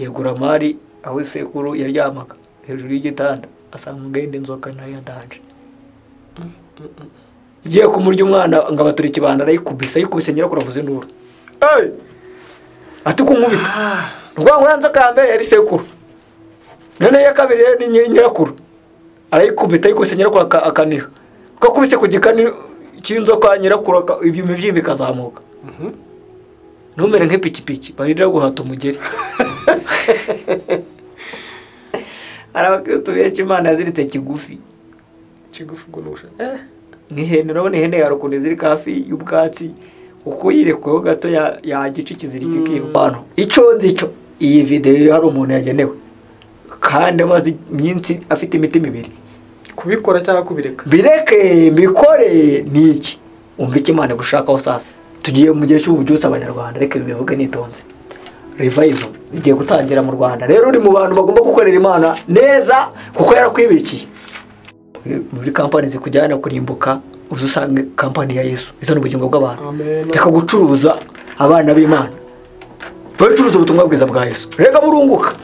Yegura mari aho sekuru yaryamaga hejuru y'igitanda asanga ngende inzoka nayo yadanje. Igiye kumurya umwana ngo abatura ikibanda arayikubise ayikubise nyirakuru avuze induru. Hey! Ati kunkubita. Rwa ngo nzoka ya mbere yari sekuru. None ya kabiri ni nyirakuru. Arayikubita ayikubise nyirakuru akaniha. Ko kubise ku gikani cy'inzoka nyirakuru ibyuma byimbi kazamuka. Numere nk'ipikipiki bahirira guhata umugeri. Arabakristo benshi Imana yaziritse kigufi. Kigufi gunusha. Nk'ihene urabona ihene yarukunde ziri hafi y'ubwatsi uko yirekweho gato ya gice kizirika ikiruka. Icyo nzi cyo iyi video hari umuntu yagenewe kandi amaze iminsi afite imitima ibiri. Kubikora cyangwa kubireka? Bireke mbikore niki? Umva icyo Imana gushakaho sasa. Tugiye mu gihe cy'ububyutse Abanyarwanda reka bivuge nitonze. Revival igiye gutangira mu Rwanda. Rero uri mu bantu bagomba gukorera Imana neza kuko yarakwibikiye. Muri kampani zikujyana kurimbuka uzusanga kampani ya Yesu izana ubugingo bw'abantu. Reka gucuruza abana b'Imana. Bacuruza ubutumwa bwiza bwa Yesu. Reka burunguka.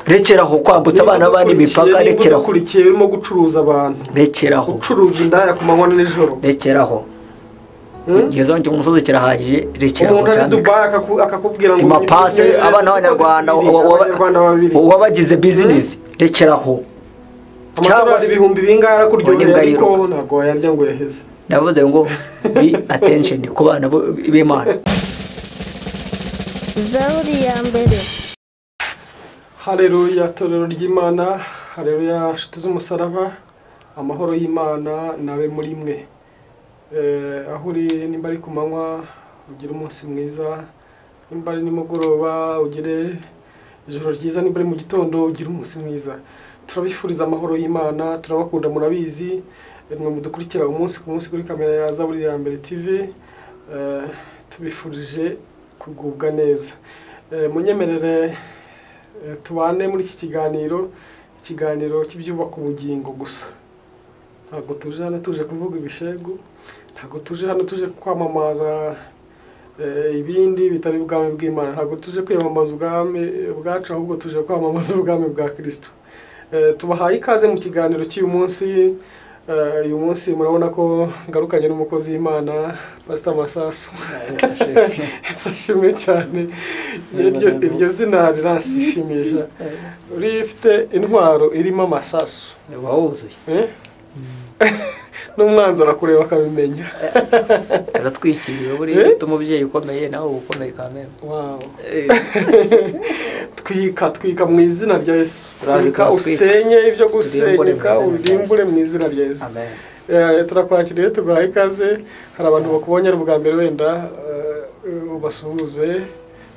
Rekeraho kwambutsa abana bandi imipaka, rekeraho. Ukurikiye urimo gucuruza abantu. Rekeraho. Gucuruza indaya ku manywa n'ijoro. Rekeraho. Ngeza nje umusozi kirahagije rekeraho cyane. Dubai akakubwira ngo mapase abana b'Abanyarwanda wabagize business rekeraho. Cyangwa ibihumbi bingahe arakuryohera ariko ntago yarya ngo yaheze. Ndavuze ngo be attention ku bana b'Imana. Zaburi ya mbere. Haleluya torero ry'Imana, haleluya nshuti z'umusaraba, amahoro y'Imana nabe muri mwe. Aho uri nimba ari ku manywa ugire umunsi mwiza, nimba ari nimugoroba ugire ijoro ryiza, nimba ari mu gitondo ugire umunsi mwiza. Turabifuriza amahoro y'Imana, turabakunda murabizi, mwe mudukurikira umunsi ku munsi kuri kamera ya Zaburi ya Mbere TV, tubifurije kugubwa neza. Munyemerere tubane muri iki kiganiro, ikiganiro cy'ibyubaka ubugingo gusa. Ntabwo tuje hano tuje kuvuga ibishegu, ntabwo tuje hano tuje kwamamaza ibindi bitari ubwami bw'Imana, ntabwo tuje kwamamaza ubwami bwacu, ahubwo tuje kwamamaza ubwami bwa Kristo. Tubahaye ikaze mu kiganiro cy'uyu munsi. Uyu munsi murabona ko ngarukanye n'umukozi w'Imana Pastor Masasu. Sashimwe cyane. Iryo zina riranshimisha. Urifite intwaro irimo amasasu. Wawuzuye. N'umwanzi arakureba akabimenya. Aratwikiriye buri umubyeyi ukomeye nawe ukomeye kameme. Wow. Twika twika mu izina rya Yesu. Twika usenye ibyo gusenyuka urimbure mu izina rya Yesu. Amen. Turakwakiriye tugaha ikaze. Hari abantu bakubonye ari ubwa mbere wenda ubasuhuze.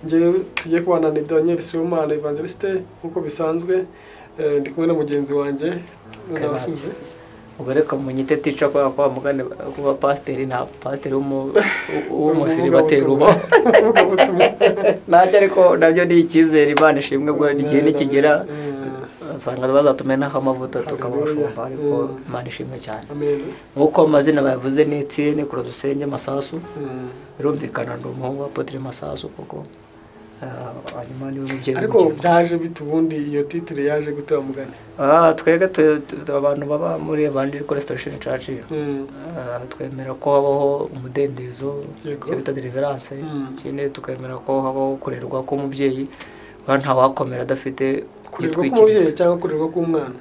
Ngiye tugiye kubana na Daniel Sibomana Evangeliste nkuko bisanzwe, ndi kumwe na mugenzi wanjye ndabasuhuze. Ubereka munyite tica kwa kwa mugane kuba pasiteri nta pasiteri w'umusiribateri uba ntacyo, ariko nabyo ni icyizere Imana ishimwe bwo igihe nikigera usanga bazatumenaho amavuta tukabashumba, ariko Imana ishimwe cyane. Nkuko amazina bayavuze ni Etienne Kuradusenge Masasu, birumvikana ndi umuhungu wa Apotre Masasu kuko hanyuma niwe mubyeyi. Ariko byaje bite ubundi iyo titre yaje guteba mugane? Twebwe abantu baba muri Evangelical Restoration Church twemera ko habaho umudendezo, icyo bita deliverance, ikindi tukemera ko habaho kurerwa k'umubyeyi, nta wakomera adafite gitwikiriza cyangwa kurerwa k'umwana.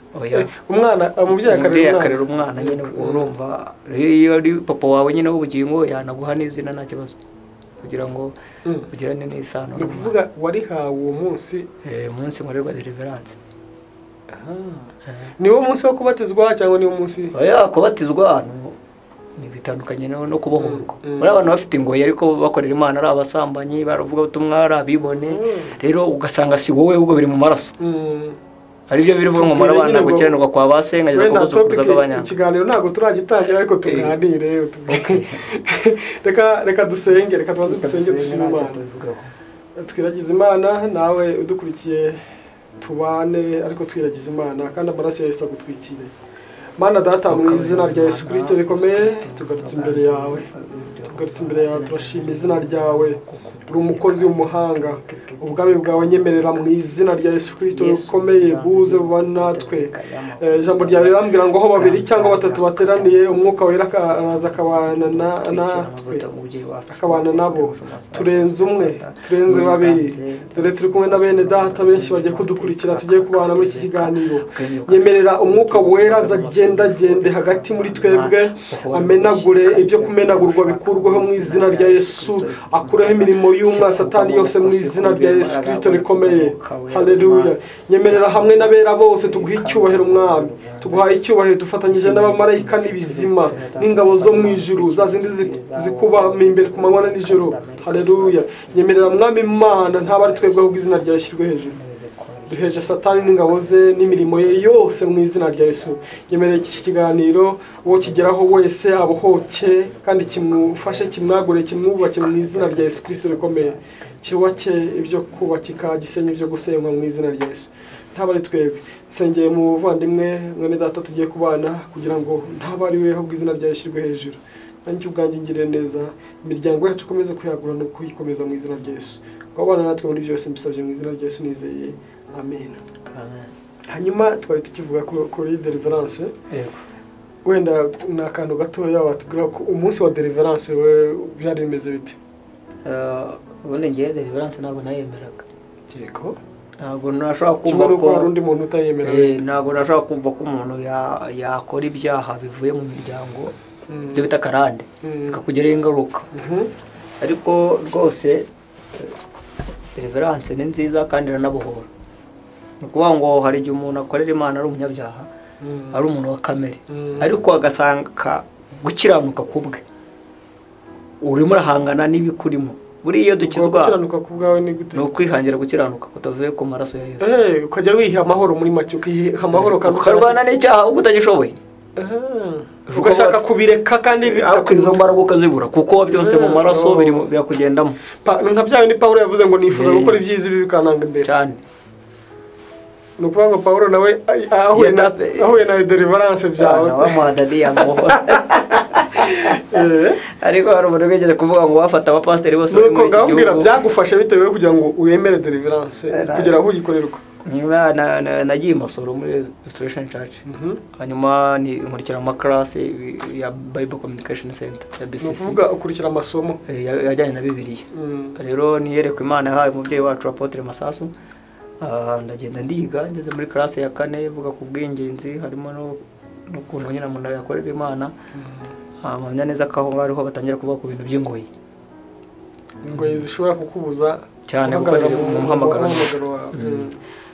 Umwana umubyeyi akarera umwana nyine, urumva iyo ari papa wawe nyine w'ubugingo yanaguha n'izina nta kibazo kugira ngo ugirane n'isano. Ni ukuvuga warihawe uwo munsi? Umunsi nkorerwa deliverance. Ni wo munsi wo kubatizwa cyangwa ni wo munsi? Oya, kubatizwa ni bitandukanye no kubohorwa. Muri abantu bafite ingoyi ariko bakorera Imana ari abasambanyi, baravuga ubutumwa ari abibone, rero ugasanga si wowe ahubwo biri mu maraso. Ari byo birivuga ngo marabana gukiranirwa kwa basenga ngeza kubuzukuza bw'abanyanga. Ikiganiro ntago turagitangira ariko tuganire. Reka dusenge, reka tubanze dusenge dushime Imana. Twiragize Imana nawe udukurikiye tubane ariko twiragize Imana kandi amaraso ya Yesu agutwikire. Mana data mu izina rya Yesu Kristo rikomeye tugarutse imbere yawe. Tugarutse imbere yawe, turashima izina ryawe. Uri umukozi w'umuhanga. Ubwami bwawe nyemerera mu izina rya Yesu Kristo rukomeye buze bubane natwe. Ijambo ryawe rirambwira ngo aho babiri cyangwa batatu bateraniye, umwuka wera araza akabana natwe, akabana nabo. Turenze umwe, turenze babiri. Dore turi kumwe na bene data benshi bagiye kudukurikira, tugiye kubana muri iki kiganiro. Nyemerera umwuka wera azagendagende hagati muri twebwe, amenagure ibyo kumenagurwa bikurweho mu izina rya Yesu, akureho imirimo y'umwa satani yose mu izina rya Yesu Kristo rikomeye. Haleluya. Nyemerera hamwe n'abera bose tuguhe icyubahiro Mwami, tuguhaye icyubahiro dufatanyije n'abamarayika n'ibizima n'ingabo zo mu ijuru, za zindi zikuba imbere ku manywa na nijoro. Haleluya. Nyemerera Mwami Imana, ntaba ari twebwe ahubwo izina ryawe rishyirwe hejuru. Duheje satani n'ingabo ze n'imirimo ye yose mu izina rya Yesu. Nyemerera iki kiganiro uwo kigeraho wese abohoke kandi kimufashe, kimwagure, kimwubake mu izina rya Yesu Kristo rikomeye. Cyubake ibyo kubakika, gisenye ibyo gusenywa mu izina rya Yesu. Ntaba ari twebwe. Nsengeye mu buvandimwe mwene data tugiye kubana kugira ngo ntaba ari we ahubwo izina rya Yesu rishyirwe hejuru. Nanjye ubwanjye ngire neza, imiryango yacu ikomeze kuyagura no kuyikomeza mu izina rya Yesu. Ngo natwe muri byose mbisabye mu izina rya Yesu nizeye. Amen. Amen. Hanyuma twari tukivuga kuri deliverance. Yego. Wenda ni akantu gatoya watubwira ko umunsi wa deliverance we byari bimeze bite? Ubundi ngiye deliverance ntabwo nayemeraga. Yego. Ntabwo nashobora kumva ko hari undi muntu utayemera. Ntabwo nashobora kumva ko umuntu yakora ibyaha bivuye mu miryango, ibyo bita karande, bikakugiraho ingaruka. Ariko rwose deliverance ni nziza kandi iranabohora. Ni ukuvuga ngo hari igihe umuntu akorera Imana ari umunyabyaha, ari umuntu wa kamere, ariko agasanga gukiranuka kubwe urimo urahangana n'ibikurimo. Buriya iyo dukizwa, gukiranuka ku bwawe ni gute? Ni ukwihangira gukiranuka kutavuye ku maraso ya Yesu. Ukajya wiha amahoro muri make, ukiha amahoro kandi ukarwana n'icyaha ubwo utagishoboye. Ugashaka kubireka kandi izo mbaraga ukazibura kuko wabyonse mu maraso, birakugendamo. Nka bya bindi Pawulo yavuze ngo nifuza gukora ibyiza ibi bikananga imbere. Cyane. Ni ukuvuga ngo Pawulo nawe ahuye na deliverance byawe. Ariko hari umuntu wigeze kuvuga ngo wafata abapasiteri bose bari muri iki gihugu. Byagufasha bitewe kugira ngo wemere deliverance kugera aho uyikorerwa. Nagiye i Masoro muri Restoration Church, hanyuma nkurikira amakarasi ya Bible Communication Center ya BCC. Ni ukuvuga ukurikira amasomo yajyanye na Bibiliya. Rero niyerekwa Imana yahaye umubyeyi wacu Apotre Masasu. Ndagenda ndiga, ngeze muri classe ya kane ivuga ku bw'ingenzi, harimo n'ukuntu nyine umuntu yakorera Imana. Mpamya neza ko aho ngaho ariho batangira kuvuga ku bintu by'ingoyi. Ingoyi zishobora kukubuza cyane gukorera mu muhamagaro wawe.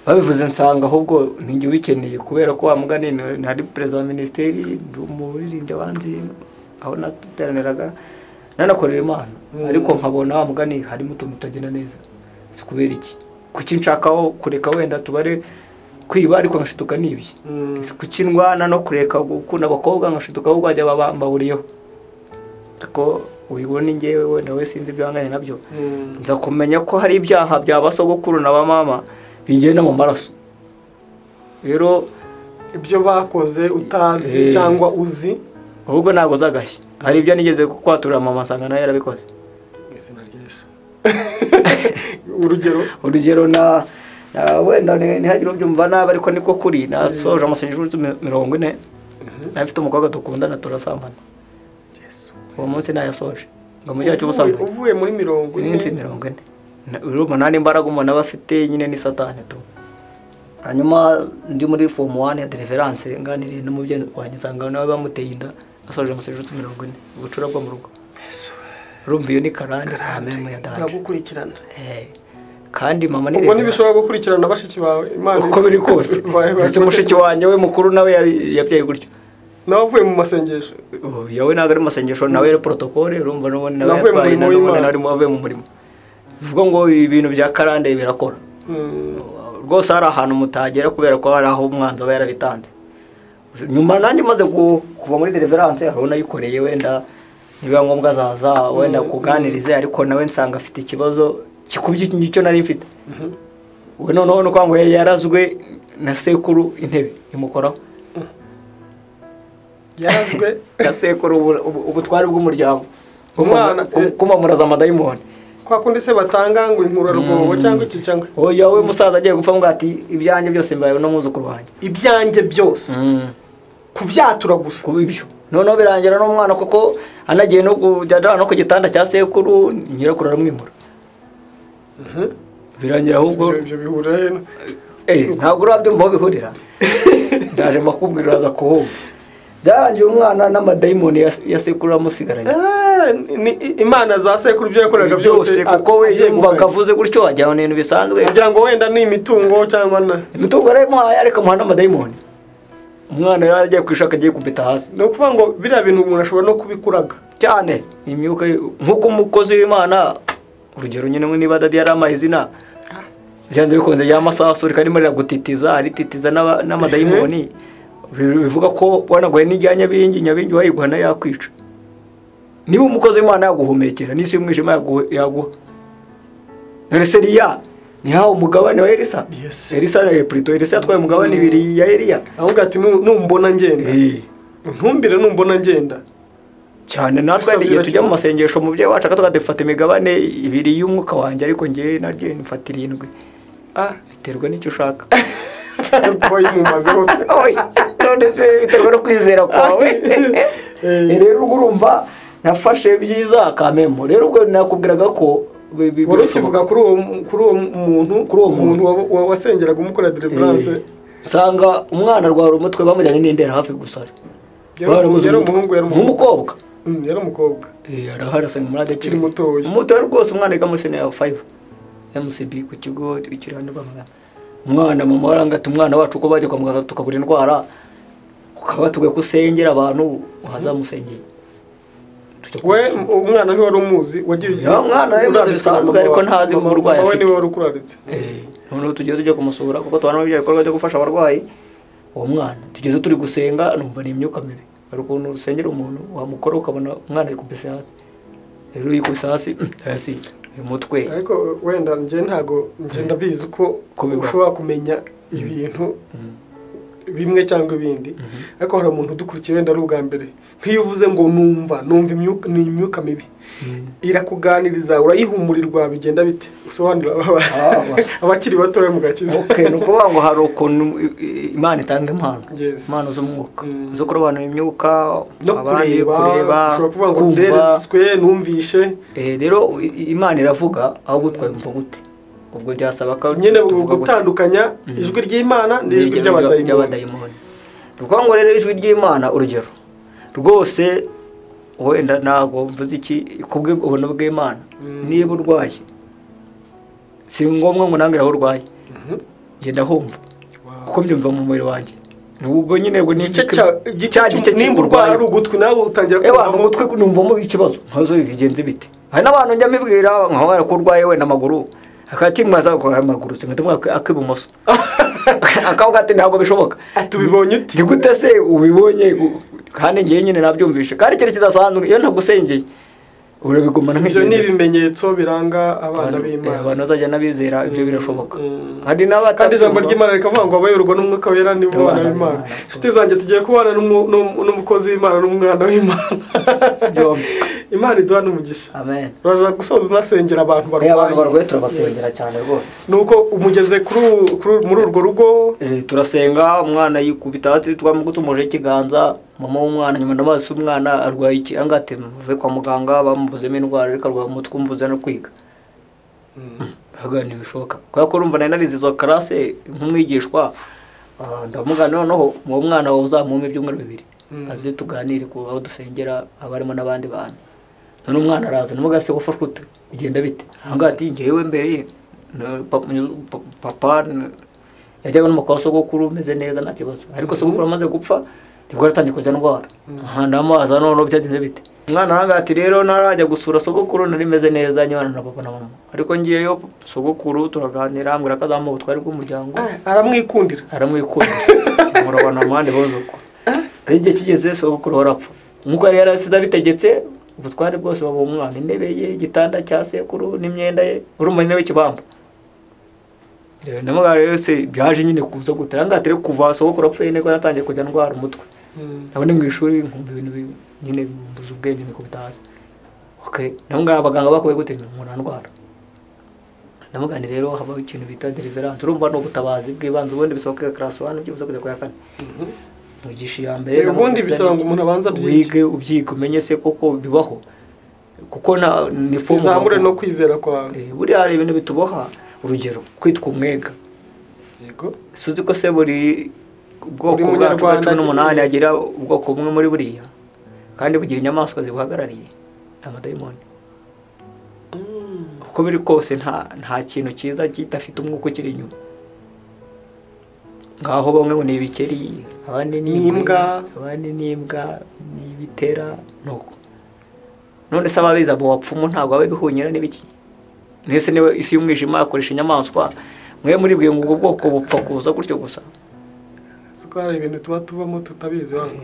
Babivuze nsanga ahubwo ntinjye ubikeneye, kubera ko wa mugani ntari perezida wa minisiteri, ndi umuririmbyi abanzi aho natuteraniraga nanakorera Imana, ariko nkabona wa mugani harimo utuntu tutagenda neza. Si kubera iki? Kuki nshakaho kureka wenda tubare kwiba ariko nkashituka nibye? Kuki ndwana no kureka gukunda abakobwa nkashituka ahubwo bajya babambaburiyeho? Ariko uyibona ngewe wenda we sinzi ibyo hanganye nabyo. Nza kumenya ko hari ibyaha bya basogokuru na ba mama bigenda mu maraso. Rero ibyo bakoze utazi cyangwa uzi, ahubwo ntabwo zagashye. Hari ibyo nigeze kukwaturira mama nsanga nawe yarabikoze. Izina rya Yesu. Urugero na wenda ntihagire ubyumva nabi, ariko niko kuri. Nasoje amasengesho 40, nari mfite umukobwa dukundana turasambana. Uwo munsi nayasoje ngo mu cyaha cy'ubusambanyi. Uvuye muri 40, iminsi 40. Urumva nta n'imbaraga umuntu aba afite nyine, ni satani tu. Hanyuma ndi muri form 1 ya deliverance, nganiriye n'umubyeyi wanjye nsanga nawe bamuteye inda asoje amasengesho 40, ubucura bwo mu rugo. Urumva iyo ni karande ameme ya danje. Biragukurikirana. Kandi mama ni ubwo ntibishobora gukurikirana bashiki bawe Imana uko biri kose. Ndetse mushiki wanjye we mukuru nawe yabyaye gutyo. Nawe avuye mu masengesho. Yawe ntabwo ari masengesho, nawe yari protocole. Urumva n'ubundi nawe yatwaye, n'ubundi nawe avuye mu murimo. Bivuga ngo ibintu bya karande birakora. Rwose hari ahantu mutagera kubera ko hari aho umwanzi aba yarabitanze. Nyuma nanjye maze kuva muri deliverance, hari unayikoreye wenda niba ngombwa azaza wenda kuganirize, ariko nawe nsanga afite ikibazo kikubye icyo nari mfite. We noneho nuko ngo yarazwe na sekuru intebe imukoraho. Yarazwe na sekuru ubutware bw'umuryango. Umwana kumamuraza amadayimoni kwa kundi se batanga ngo inkurarwobo cyangwa iki cyangwa oya we musaza agiye gupfa ngo ati ibyanjye byose mbaye no mwuzukuru wanjye ibyanjye byose kubyatura gusa kuba ibyo noneho birangira n'umwana kuko anagiye no kujya no ku gitanda cya sekuru nyirakuru aramwimura birangira ahubwo ibyo bihurira he ntabwo urabyumva aho bihurira ndaje mbakubwira uraza kuhumva byarangiye umwana n'amadayimoni ya sekuru amusigaranye Imana za sekuru ibyo yakoraga byose kuko we yumvaga avuze gutyo wagira ngo ni ibintu bisanzwe wagira ngo wenda ni imitungo cyangwa na imitungo yarayimuhaye ariko amuha n'amadayimoni umwana yari agiye kwishaka agiye kubita hasi ni ukuvuga ngo biriya bintu umuntu ashobora no kubikuraga cyane imyuka nk'uko umukozi w'Imana urugero nyine niba dadi yari amaye izina byanze bikunze y'amasasu rikaba ririmo riragutitiza arititiza n'amadayimoni bivuga ko wanaguye n'ijya Nyabingi Nyabingi wayiguha yakwica niba umukozi w'Imana yaguhumekera n'isi y'umwijima yaguha none se Eliya ntihawe umugabane wa Elisa Elisa na Plutôt Elisa yatwaye umugabane ibiri ya Eliya ahubwo ati numbona ngenda ntumbire numbona ngenda cyane natwe igihe tujya mu masengesho umubyeyi wacu akatwadufata imigabane ibiri y'umwuka wanjye ariko njye nagiye mfata 7 biterwa n'icyo ushaka none se biterwa no kwizera kwawe rero ubwo urumva nafashe byiza kamemo rero ubwo nakubwiraga ko wari ukivuga kuri uwo muntu wasengeraga umukorera deliverance nsanga umwana arwara umutwe bamujyanye n'indera hafi gusara yari umuhungu yari umukobwa yari umukobwa arahari asa muri akiri mutoya mutoya rwose umwana yiga muri senior 5 MCB ku kigo kiri hano Rwamagana umwana mama warangata umwana wacu uko bajya kwa muganga tukabura indwara ukaba batubwiye ko usengera abantu wazamusengeye we umwana ntiwari umuzi wagiye umwana yari muzi bisanzwe ariko ntazi uburwayi afite we niwe wari ukuraritse noneho tugiye tujya kumusura kuko tubana mu bikorwa byo gufasha abarwayi uwo mwana tugeze turi gusenga numva ni imyuka mibi hari ukuntu usengera umuntu wamukora ukabona umwana yikubise hasi rero yikubise hasi hasi uyu mutwe ariko wenda njye ntago njye ndabizi ko ushobora kumenya ibintu bimwe cyangwa ibindi ariko hari umuntu udukurikiye wenda ari ubwa mbere nk'iyo uvuze ngo numva imyuka ni imyuka mibi irakuganiriza urayihumurirwa bigenda bite usobanura abakiri batoya mu gakiza ni ukuvuga ngo hari ukuntu Imana itanga impano impano z'umwuka zo kurobanura imyuka no kureba ushobora kuvuga ngo nderetswe numvishe rero Imana iravuga ahubwo twayumva gute ubwo byasaba ko nyine gutandukanya ijwi ry'Imana n'ijwi ry'abadayimoni ni ukuvuga ngo rero ijwi ry'Imana urugero rwose wenda ntabwo mvuze iki kubw'ubuntu bw'Imana niba urwaye si ngombwa ngo nangire aho urwaye ngenda humva kuko mbyumva mu mubiri wanjye ubwo nyine ngo ni igice nimba urwaye ari ugutwi nawe utangira kumva umutwe numvamo ikibazo nkazo bigenze bite hari n'abantu njya mbibwira nkabara ko urwaye wenda amaguru akakimaza amaguru singatuma akibumoso akavuga ati ntabwo bishoboka tubibonye ute ni gute se ubibonye kandi ngiye nyine nabyumvishe kandi ikintu kidasanzwe iyo ntagusengeye urabigumana nk'ibyo ni ibimenyetso biranga abana b'Imana abantu bazajya n'abizera ibyo birashoboka hari kandi ijambo ry'Imana rikavuga ngo abayoborwa n'umwuka wera ni bo bana b'Imana inshuti zanjye tugiye kubana n'umukozi w'Imana n'umwana w'Imana Imana iduha n'umugisha amen uraza gusoza unasengera abantu barwaye abantu barwaye turabasengera cyane rwose nuko umugeze muri urwo rugo turasenga umwana yikubita hasi twamugutumuje ikiganza mama w'umwana nyuma ndamazi umwana arwaye iki angate muve kwa muganga bamubuzemo indwara ariko arwaye umutwe umbuza no kwiga haga ntibishoboka kubera ko urumva nari narize izo classe nk'umwigishwa ndamugana noneho uwo mwana wawe uzamume ibyumweru 2 aze tuganire ku aho dusengera abarimo n'abandi bantu none umwana araza namugase wafashwe ute bigenda bite ati ngewe mbere papa yajyaga no kwa sogokuru umeze neza nta kibazo ariko sogokuru amaze gupfa nibwo yaratangiye kujya ndwara ndamaza noneho byagenze bite umwana aranga ati rero ntarajya gusura sogokuru nari meze neza nyibana na papa na mama ariko ngiyeyo sogokuru turaganira ambwira ko azamuha ubutware bw'umuryango aramwikundira murabona amande bozukuru igihe kigeze sogokuru arapfa nkuko yari yarasize abitegetse ubutware bwose babuha umwana intebe ye igitanda cya sekuru n'imyenda ye urumva nyine w'ikibamba namugara rero se byaje nyine kuza gutera ngatire kuva sogokuru apfuye nibwo natangiye kujya ndwara umutwe nabone mu ishuri nkumva ibintu nyine bimbuza ubwenge nikubita hasi Okay, namugana abaganga bakuye gute umuntu andwara. Namugani rero habaho ikintu bita deliverance, urumva no ubutabazi bw'ibanze ubundi bisohoka class 1 byibuze kujya kwa kane. Mugisha ya mbere ubundi bisaba ngo umuntu abanza abyige, wige ubyige umenye se koko bibaho, kuko na ni fomu izamure no kwizera kwawe. Buriya hari ibintu bituboha, urugero kwitwa umwega. Yego, suzi ko se buri ubwoko bwa 18 agira ubwoko bumwe muri buriya, kandi bugira inyamaswa zibuhagarariye amadayimoni. Uko biri kose nta kintu cyiza kitafite umwuka ukiri inyuma. Ngaho bamwe ngo ni ibikeri, abandi ni imbwa, abandi ni imbwa, ni ibitera nuko. None se ababiza mu bapfumu ntabwo abe bihunyira n'ibiki? Nese niwe isi y'umwijima akoresha inyamaswa, mwe muri bwe ngo ubwoko bupfa kuza gutyo gusa. Suko hari ibintu tuba tubamo tutabizi wangu.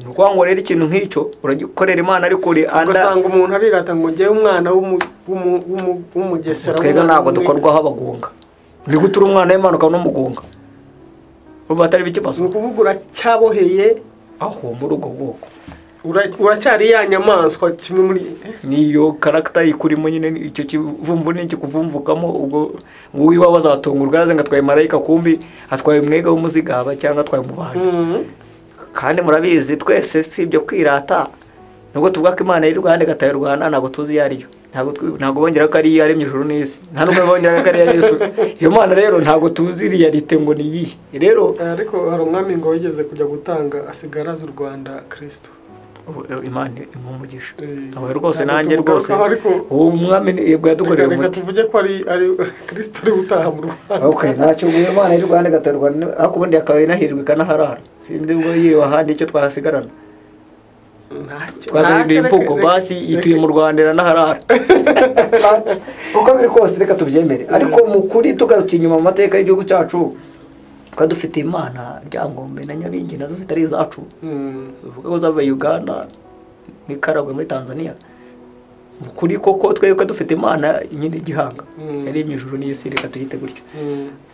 Nuko ngo rero ikintu nk'icyo uragikorera Imana ariko uri anda ugasanga umuntu arirata ngo ngiye umwana w'umugesera. Twebwe ntabwo dukorwaho abagunga. Ni gutura umwana w'Imana ukaba n'umugunga. Urumva atari ikibazo. Ni ukuvuga uracyaboheye aho muri ubwo bwoko. Uracyari ya nyamaswa kimwe muri niyo karakta ikurimo nyine, icyo kivumbu n'icyo kuvumvukamo, ubwo uwiba bazatungurwa yaze ngo atwaye marayika kumbi atwaye umwega w'umuzigaba cyangwa atwaye umubanda. Kandi murabizi twese si ibyo kwirata, nubwo tuvuga ko Imana y'u Rwanda igataye u Rwanda ntabwo tuzi iyo ariyo, ntabwo bongera ko ari iyo yaremye ijuru n'isi, nta nubwo bongera ko ari iya Yesu. Iyo Mana rero ntabwo tuzi realite ngo ni iyihe rero. Ariko hari umwami ngo wigeze kujya gutanga asigaraza u Rwanda Kristo. Imana imumugisha. Aho rwose nanjye rwose uwo mwami yebwe yadukoreye umuti. Reka tuvuge ko ari Kristo uri gutaha mu Rwanda. Okay, ntacyo ubwo Imana y'u Rwanda igataye u Rwanda, ariko ubundi akaba inahirwe ikanaharara. Sindi ubwo yiriwe ahandi icyo twahasigarana. Twahinduye imvugo basi ituye mu Rwanda iranaharara. Uko biri kose reka tubyemere. Ariko mu kuri tugarutse inyuma mu mateka y'igihugu cyacu, twari dufite Imana Ryangombe na Nyabingi nazo zitari izacu. Uvuga ko zavuye Uganda n'ikaragwe muri Tanzania. Mu kuri koko twebwe dufite Imana nyine gihanga yari ijuru n'isi, reka tuyite gutyo.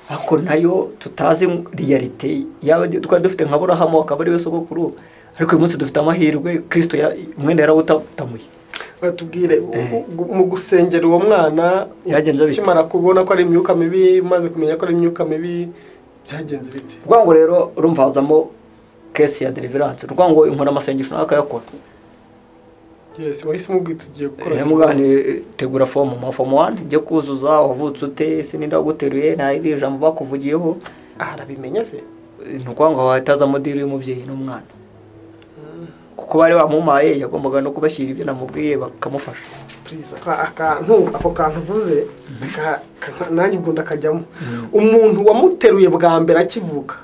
Ariko nayo tutazi realite yaba twari dufite nka Aburahamu akaba ari we sogokuru, ariko uyu munsi dufite amahirwe Kristo umwenda yarawutamuye. Batubwire mu gusengera uwo mwana kimara kubona ko ari imyuka mibi, maze kumenya ko ari imyuka mibi byagenze bite? Rwango rero urumva hazamo case ya deliverance. Rwango inkora amasengesho nakayakora. Yes, wahise umubwira tugiye gukora. Mugani tegura form, ma form 1 je kuzuza wavutse ute, sininda guteruye nta iri jambo bakuvugiyeho. Arabimenya se? Ntukwango hatazamo deal y'umubyeyi n'umwana. Kuko bari bamumaye yagombaga no kubashyira ibyo namubwiye bakamufasha. Please akantu ako kantu uvuze nanjye ubwo ndakajyamo. Umuntu wamuteruye bwa mbere akivuka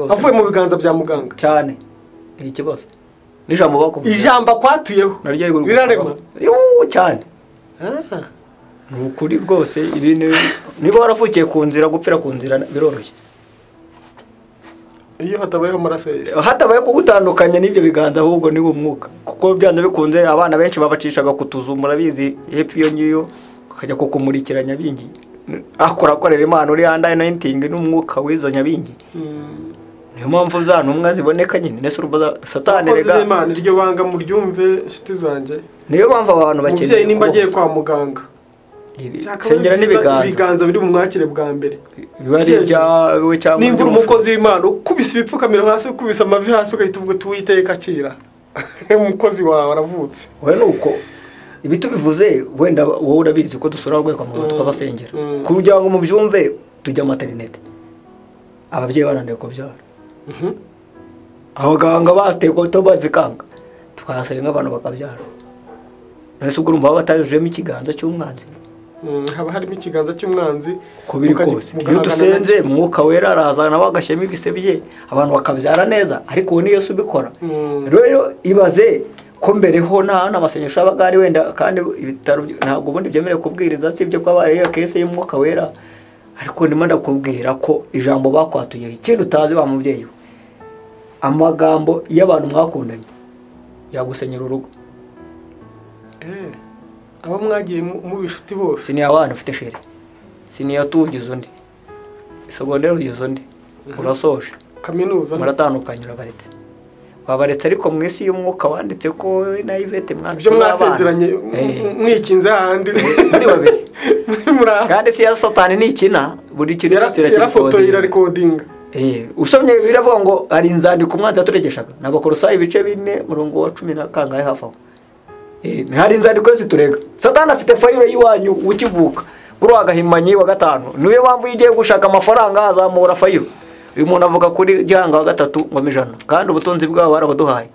avuye mu biganza bya muganga cyane ni ikibazo. N'ijambo bakuvuze, ijambo akwatuyeho birarema cyane. Ni ukuri rwose ibintu niba waravukiye ku nzira gupfira ku nzira biroroshye. Iyo hatabayeho amaraso ya Yesu, hatabaye kugutandukanya n'ibyo biganza, ahubwo ni umwuka. Kuko byanze bikunze abana benshi babacishaga kutuzu, murabizi hepfo iyo ngiyo akajya kukumurikira Nyabingi, akora akorera Imana uri under anointing n'umwuka w'izo Nyabingi. Niyo mpamvu za ntumwa ziboneka nyine nese urubaza Satani rega. Imana iryo banga muryumve inshuti zanjye. Niyo mpamvu abantu bakeneye umubyeyi nimba agiye kwa muganga sengera n'ibiganza, ibiganza biri mu mwakire bwa mbere biba ari cyangwa nimba umukozi w'Imana ukubise ibipfukamiro hasi, ukubise amavi hasi ugahita uvuga uti Uwiteka akira umukozi wawe aravutse. We nuko ibi tubivuze wenda wowe urabizi ko dusura abarwayi kwa muganga tukabasengera, kugira ngo mubyumve tujya maternité ababyeyi bananiwe kubyara, abaganga batekwa bazikanga, tukahasenga abantu bakabyara. None se ubwo urumva batajejemo ikiganza cy'umwanzi? Haba harimo ikiganza cy'umwanzi uko biri kose. Iyo dusenze umwuka wera araza nawe agashyiramo ibise bye abantu bakabyara neza, ariko uwo ni Yesu ubikora. Rero ibaze ko mbere ho nta n'amasengesho yabaga ari wenda, kandi ibitaro ntabwo ubundi byemerewe kubwiriza, si ibyo ko abaye kese y'umwuka wera. Ariko ndimo ndakubwira ko ijambo bakwatuye ikintu utazi wa mubyeyi we, amagambo y'abantu mwakundanye yagusenyera urugo. Abo mwagiye mu bishuti bose, siniya wana ufite shere, siniya tugize undi, segonderi ugize undi, urasoje kaminuza muratandukanye urabaretse. Babaretse ariko mu isi y'umwuka wanditse ko na Yvette mwana ibyo mwasezeranye mwikinze handi muri babiri. Kandi si ya Satani nikina buri kintu cyose irafotoye irarekodinga. Usomye biravuga ngo hari inzandiko umwanzi yaturegeshaga n'Abakolosayi ibice 4 murongo wa 10 na kangahe hafi aho. Hari inzandiko yose turega. Satani afite fayiro y'iwanyu ukivuka kuri wagahimanyi wa 5. Niwe mpamvu igiye gushaka amafaranga azamura fayiro. Uyu muntu avuga kuri gihanga wa 3 ngoma 100 kandi ubutunzi bwabo barabuduhaye.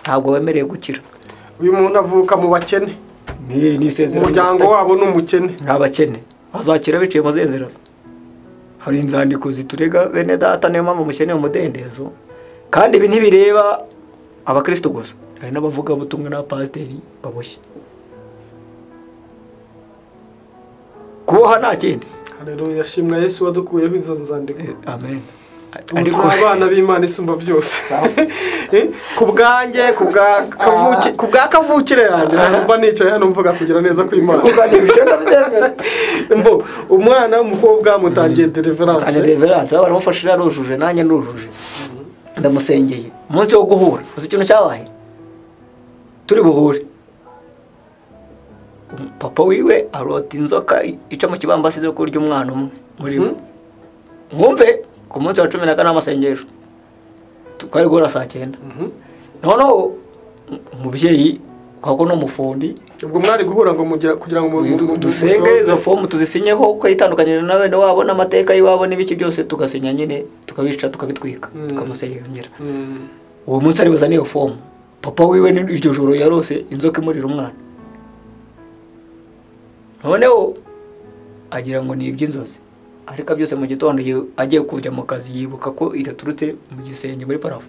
Ntabwo wemereye gukira. Uyu muntu avuka mu bakene. Ni isezerano. Umuryango wabo ni umukene. Abakene bazakira biciye mu zenzera. Hari inzandiko ziturega bene data, niyo mpamvu musheneye umudendezo. Kandi ibi ntibireba abakristo gusa, hari n'abavuga butumwa na pasiteri baboshye. Kuboha nta kindi. Haleluya, shimwa Yesu wadukuyeho izo nzandiko. Amen. Ariko abana b'Imana isumba byose. Ku bwanjye, ku bwa kavukire yanjye ntabwo nicaye hano mvuga kugira neza ku Imana. Mbo umwana w'umukobwa mutangiye deliverance. Tangiye deliverance, baramufashije arujuje nanjye ndujuje. Ndamusengeye. Umunsi wo guhura, uzi ikintu cyabaye? Turi buhure. Papa wiwe arota inzoka ica mu kibambasi zo kurya umwana umwe muri we. Mwumve ku munsi wa 14 amasengesho twari guhura saa 9. Noneho umubyeyi kwako no mufundi ubwo mwari guhura ngo mugira kugira ngo dusenge izo fomu tuzisinyeho ko yitandukanye na bene wabo n'amateka y'iwabo n'ibiki byose tugasinya nyine tukabica tukabitwika tukamusengera. Uwo munsi ari buzane iyo fomu. Papa wiwe iryo joro yarose inzoka imurira umwana. Noneho agira ngo ni iby'inzozi. Ariko byose mu gitondo agiye kujya mu kazi yibuka ko itaturutse mu gisenge muri parafo.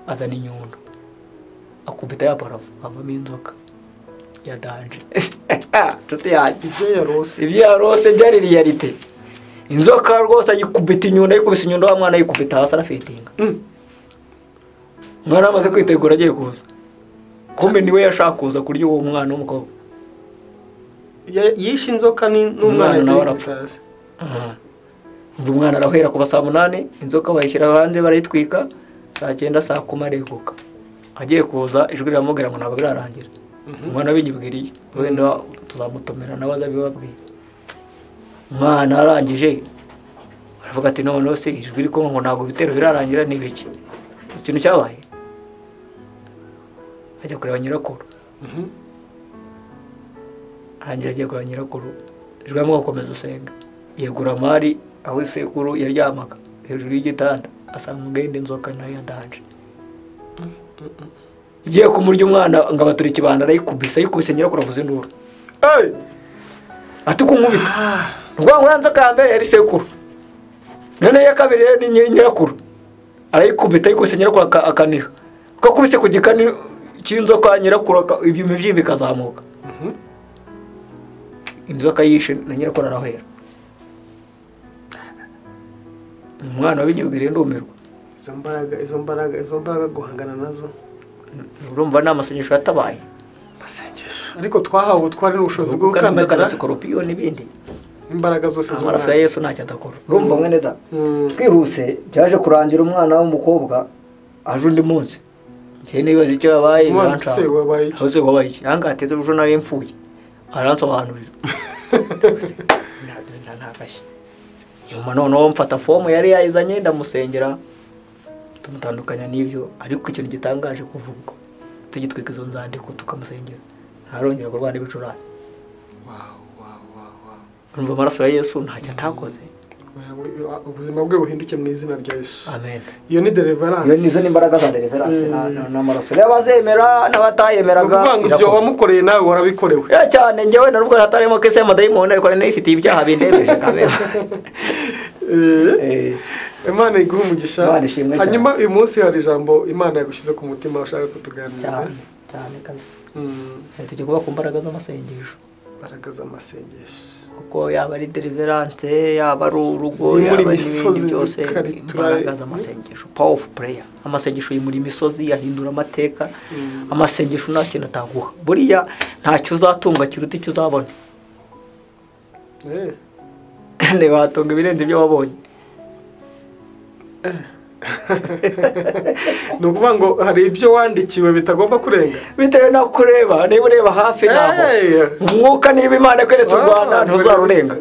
Azana inyundo akubita ya parafo havamo inzoka ya danje. Nshuti yanjye ibyo yarose byari realite. Inzoka rwose ayikubita inyundo, ayikubise inyundo wa mwana ayikubita hasi arafitinga. Umwana amaze kwitegura agiye kuza, kumbe niwe yashaka kuza kurya uwo mwana w'umukobwa. Yishe inzoka n'umwana nawe arapfa. Umwana arahera kuva saa 8 inzoka bayishyira hanze barayitwika saa 9 saa 10 areguka. Agiye kuza ijwi riramubwira ngo ntabwo birarangira. Umwana binyibwiriye wenda tuzamutomera nawe azabibabwira. Umwana arangije aravuga ati none se ijwi riko ngo ntabwo bitero birarangira nibiki. Ikintu cyabaye ajya kureba nyirakuru. Arangira agiye kureba nyirakuru ijwi riramubwira usenga. Yegura amari aho isekuru yaryamaga hejuru y'igitanda asanga ngende inzoka nayo yadanje. Igiye kumurya umwana ngo abatura ikibanda arayikubise, ayikubise nyirakuru avuza induru. Ati kunkubita. Rwa ngo nzoka ya mbere yari sekuru. None ya kabiri ni nyirakuru. Arayikubita ayikubise nyirakuru akaniha. Kuko akubise ku gikani cy'inzoka nyirakuru ibyuma bikazamuka. Inzoka yishe na nyirakuru arahera. Umwana wabinyibwiriye ndumirwa. Izo mbaraga guhangana nazo. Urumva n'amasengesho yatabaye. Amasengesho. Ariko twahawe ubutwari n'ubushobozi bwo gukandagira sikorupiyo n'ibindi. Imbaraga zose z'umwanzi. Amaraso ya Yesu ntacyo adakora. Urumva mwene da. Twihuse byaje kurangira umwana w'umukobwa aje undi munsi. Njye nibaza icyo yabaye biranca. Hose wabaye iki? Anga ateze ejo nari mfuye. Aransobanurira. Ntagashye. Nyuma noneho mfata fomu yari yayizanye ndamusengera tumutandukanya n'ibyo. Ariko ikintu gitangaje kuvuga tugitwika izo nzandiko tukamusengera ntarongera kurwana ibicurane. Urumva amaraso ya Yesu ntacyo atakoze. Ubuzima bwe buhinduke mu izina rya Yesu. Amen. Iyo ni deliverance. Iyo nizo ni imbaraga za deliverance n'amaraso. Rero abazemera n'abatayemeraga. Ukuvuga ngo ibyo wamukoreye nawe warabikorewe. Ya cyane njyewe narubwo hatarimo kese y'amadayimoni ariko nari ifitiye ibyaha bindebeje kamera. Imana iguhe umugisha. Hanyuma uyu munsi hari ijambo Imana yagushyize ku mutima ushaka kutuganiriza. Cyane cyane kabisa. Tujye kuba ku mbaraga z'amasengesho. Imbaraga z'amasengesho. Kuko yaba ari deliverance, yaba ari urugo, yaba ari imisozi byose, imbaraga z'amasengesho, power of prayer. Amasengesho yimura imisozi, yahindura amateka. Amasengesho nta kintu ataguha. Buriya ntacyo uzatunga kiruta icyo uzabona. Ntiwatunga ibirenze ibyo wabonye. Ni ukuvuga ngo hari ibyo wandikiwe bitagomba kurenga bitewe no kureba, niba ureba hafi naho umwuka, niba Imana ikweretse u Rwanda ntuzarurenga,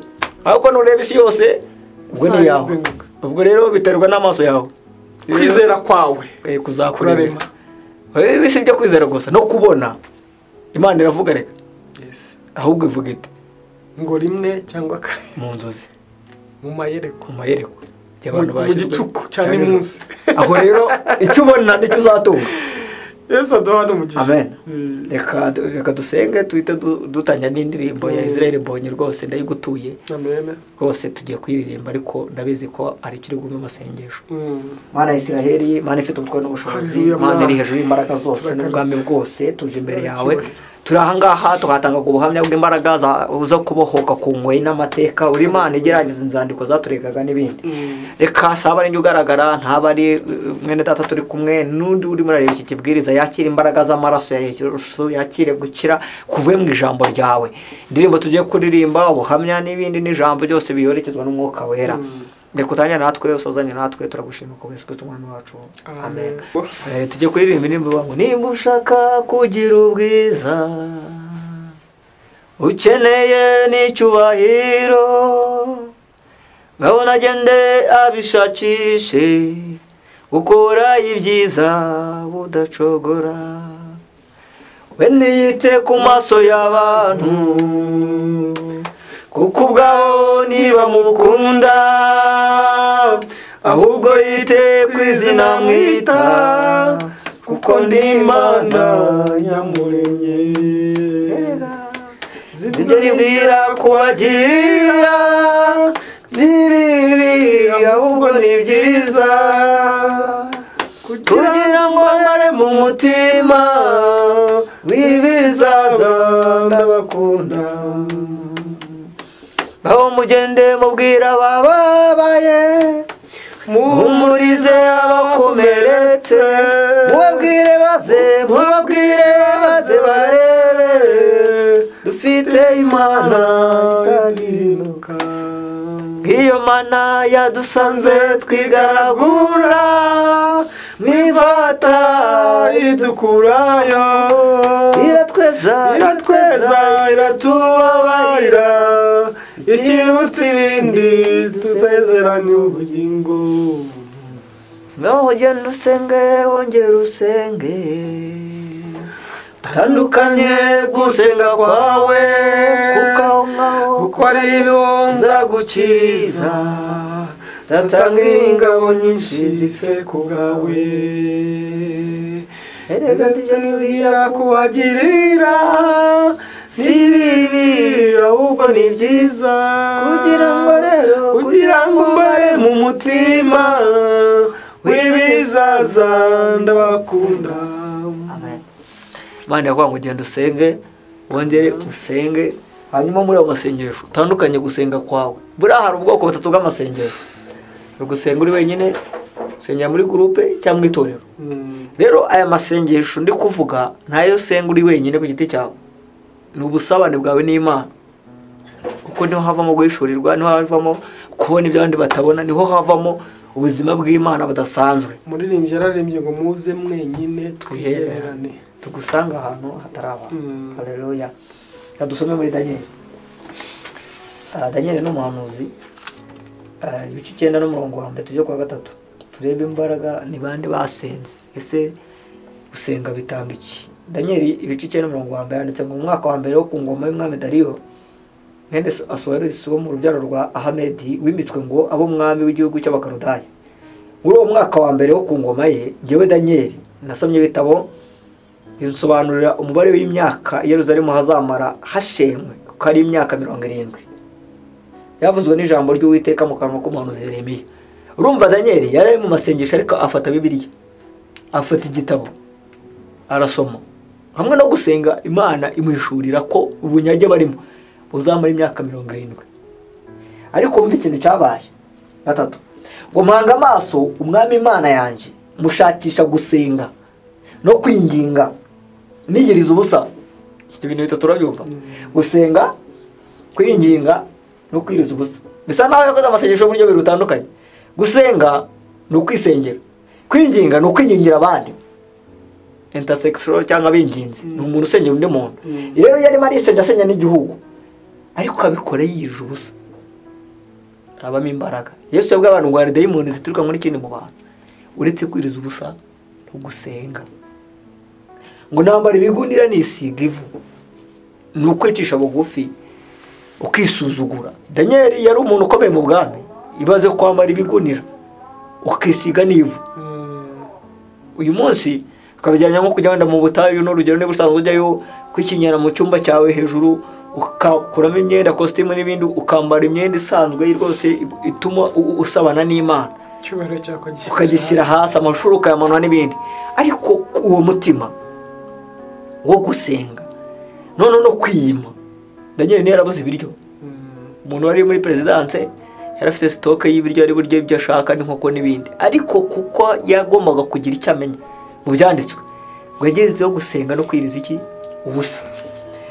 ariko nureba isi yose ubwo ni yawe. Ubwo rero biterwa n'amaso yawe, kwizera kwawe kuzakurema. Si ibyo kwizera gusa no kubona. Imana iravuga reka, ahubwo ivuga ite ngo rimwe cyangwa kabiri mu nzozi, mu mayerekwa, mu mayerekwa mu gicuku cyane munsi. Aho rero icyo ubona nicyo uzatunga. Yesu aduha n'umugisha. Amen. Reka dusenge tuhite dutangira n'indirimbo ya Israel Mbonyi, rwose ndayigutuye. Amen. Rwose tugiye kuyiririmba, ariko ndabizi ko ari kiri gume amasengesho. Mana ya Israel, Mana ifite umutwe n'ubushobozi, Mana iri hejuru y'imbaraga zose n'ubwami bwose, tuje imbere yawe. Turi aha ngaha tugatanga ubuhamya bw'imbaraga zo kubohoka ku ngoyi n'amateka. Uri Imana igerageza inzandiko zaturegaga n'ibindi. Reka saba ari njye ugaragara, ntaba ari mwene data turi kumwe n'undi uri muri iki kibwiriza, yakira imbaraga z'amaraso ya Yesu, yakire gukira kuvuye mu ijambo ryawe. Indirimbo tugiye kuririmba, ubuhamya n'ibindi n'ijambo byose biyorekezwa n'umwuka wera. Reka utangire natwe, usozanye natwe, turagushima ko Yesu Kristo umwami wacu. Amen. Tujye kuririmba indirimbo ngo nimba ushaka kugira ubwiza ukeneye n'icyubahiro, ngabona agende abishakishe gukora ibyiza budacogora, we ntiyite ku maso y'abantu kuko ubwaho niba mukunda, ahubwo yite ku izina mwita kuko ndi Imana yamuremye. Ibyo nibwira kubagirira si bibi ahubwo ni byiza, kugira ngo mare mu mutima w'ibizaza ndabakunda. Aho mugende mubwira abababaye, muhumurize abakomeretse, mubabwire baze, mubabwire baze barebe dufite Imana itagihinduka. Iyo Mana yadusanze twigaragura mwibata idukurayo, iratweza, iratweza, iratubabarira, ikiruta ibindi dusezeranye ubugingo. Naho genda usenge wongere usenge, tandukanye gusenga kwawe, kuko ariyo nzagukiza, nzatanga ingabo nyinshi zipfe ku bwawe. Erega ibyo nibwira kubagirira si bibi ahubwo ni byiza, kugira ngo rero, kugira ngo mbare mu mutima w'ibizaza ndabakunda. Amen. Imana yakuvuga ngo genda usenge wongere usenge, hanyuma muri ayo masengesho utandukanye gusenga kwawe. Buriya hari ubwoko butatu bw'amasengesho: gusenga uri wenyine, gusengera muri groupe cyangwa itorero. Rero aya masengesho ndi kuvuga ntayo usenga uri wenyine ku giti cyawe, ni ubusabane bwawe n'Imana, kuko niho havamo guhishurirwa, niho havamo kubona ibyo abandi batabona, niho havamo ubuzima bw'Imana budasanzwe. Umuririmbyi yararirimbye ngo muze mwenyine twihererane, tugusanga ahantu hatari abantu. Haleluya. Dusome muri Daniel. Daniel ni umuhanuzi, ibice 9 n'umurongo wa 1 tujye kwa 3, turebe imbaraga ni bande basenze. Ese gusenga bitanga iki? Daniel ibice 9 n'umurongo wa 1 yanditse ngo mu mwaka wa mbere wo ku ngoma y'umwami Dariyo, mwene Asuwerusi wo mu rubyaro rwa Ahamedi wimitswe ngo abo mwami w'igihugu cy'Abakaludaya. Muri uwo mwaka wa mbere wo ku ngoma ye, njyewe Daniel nasomye ibitabo binsobanurira umubare w'imyaka Yerusalemu hazamara hashenywe, ko ari imyaka 70. Yavuzwe n'ijambo ry'Uwiteka mu kanwa k'umuhanuzi Yeremiya. Urumva Daniel yari ari mu masengesho, ariko afata Bibiliya, afata igitabo arasoma, hamwe no gusenga Imana imuhishurira ko ubunyage barimo buzamara imyaka 70. Ariko umva ikintu cyabaye. 3 ngo mpanga amaso umwami Imana yanjye, mushakisha gusenga no kwinginga niyiriza ubusa. Ibyo bintu bitatu urabyumva: gusenga, kwinginga no kwiriza ubusa. Bisa naho yakoze amasengesho mu buryo bubiri butandukanye. Gusenga ni ukwisengera, Kwinginga ni ukwingingira abandi, intersexual cyangwa abinginzi, ni umuntu usengera undi muntu. Rero yarimo arisenga asenya n'igihugu, ariko abikora yirije ubusa, abamo imbaraga. Yesu yabwiye abantu ngo hari dayimoni zituruka muri kindi mu bantu uretse kwiriza ubusa no gusenga. Ngo nambara ibigunira nisiga ivu, ni ukwicisha bugufi ukisuzugura. Daniel yari umuntu ukomeye mu bwami, ibaze kwambara ibigunira ukisiga n'ivu. Uyu munsi ukabijyana nko kujya wenda mu butayu, n'urugero niba usanzwe ujyayo kwikinyara mu cyumba cyawe hejuru, ukakuramo imyenda kositimu n'ibindi, ukambara imyenda isanzwe rwose ituma usabana n'Imana, ukagishyira hasi, amashuri ukayamanura n'ibindi. Ariko uwo mutima wo gusenga none no kwiyima, Daniel ntiyarabuze ibiryo. Umuntu wari muri perezidanse yari afite sitoke y'ibiryo, ari buryo ibyo ashaka n'inkoko n'ibindi, ariko kuko yagombaga kugira icyo amenya mu byanditswe, ngo yagezeho gusenga no kwiriza iki ubusa.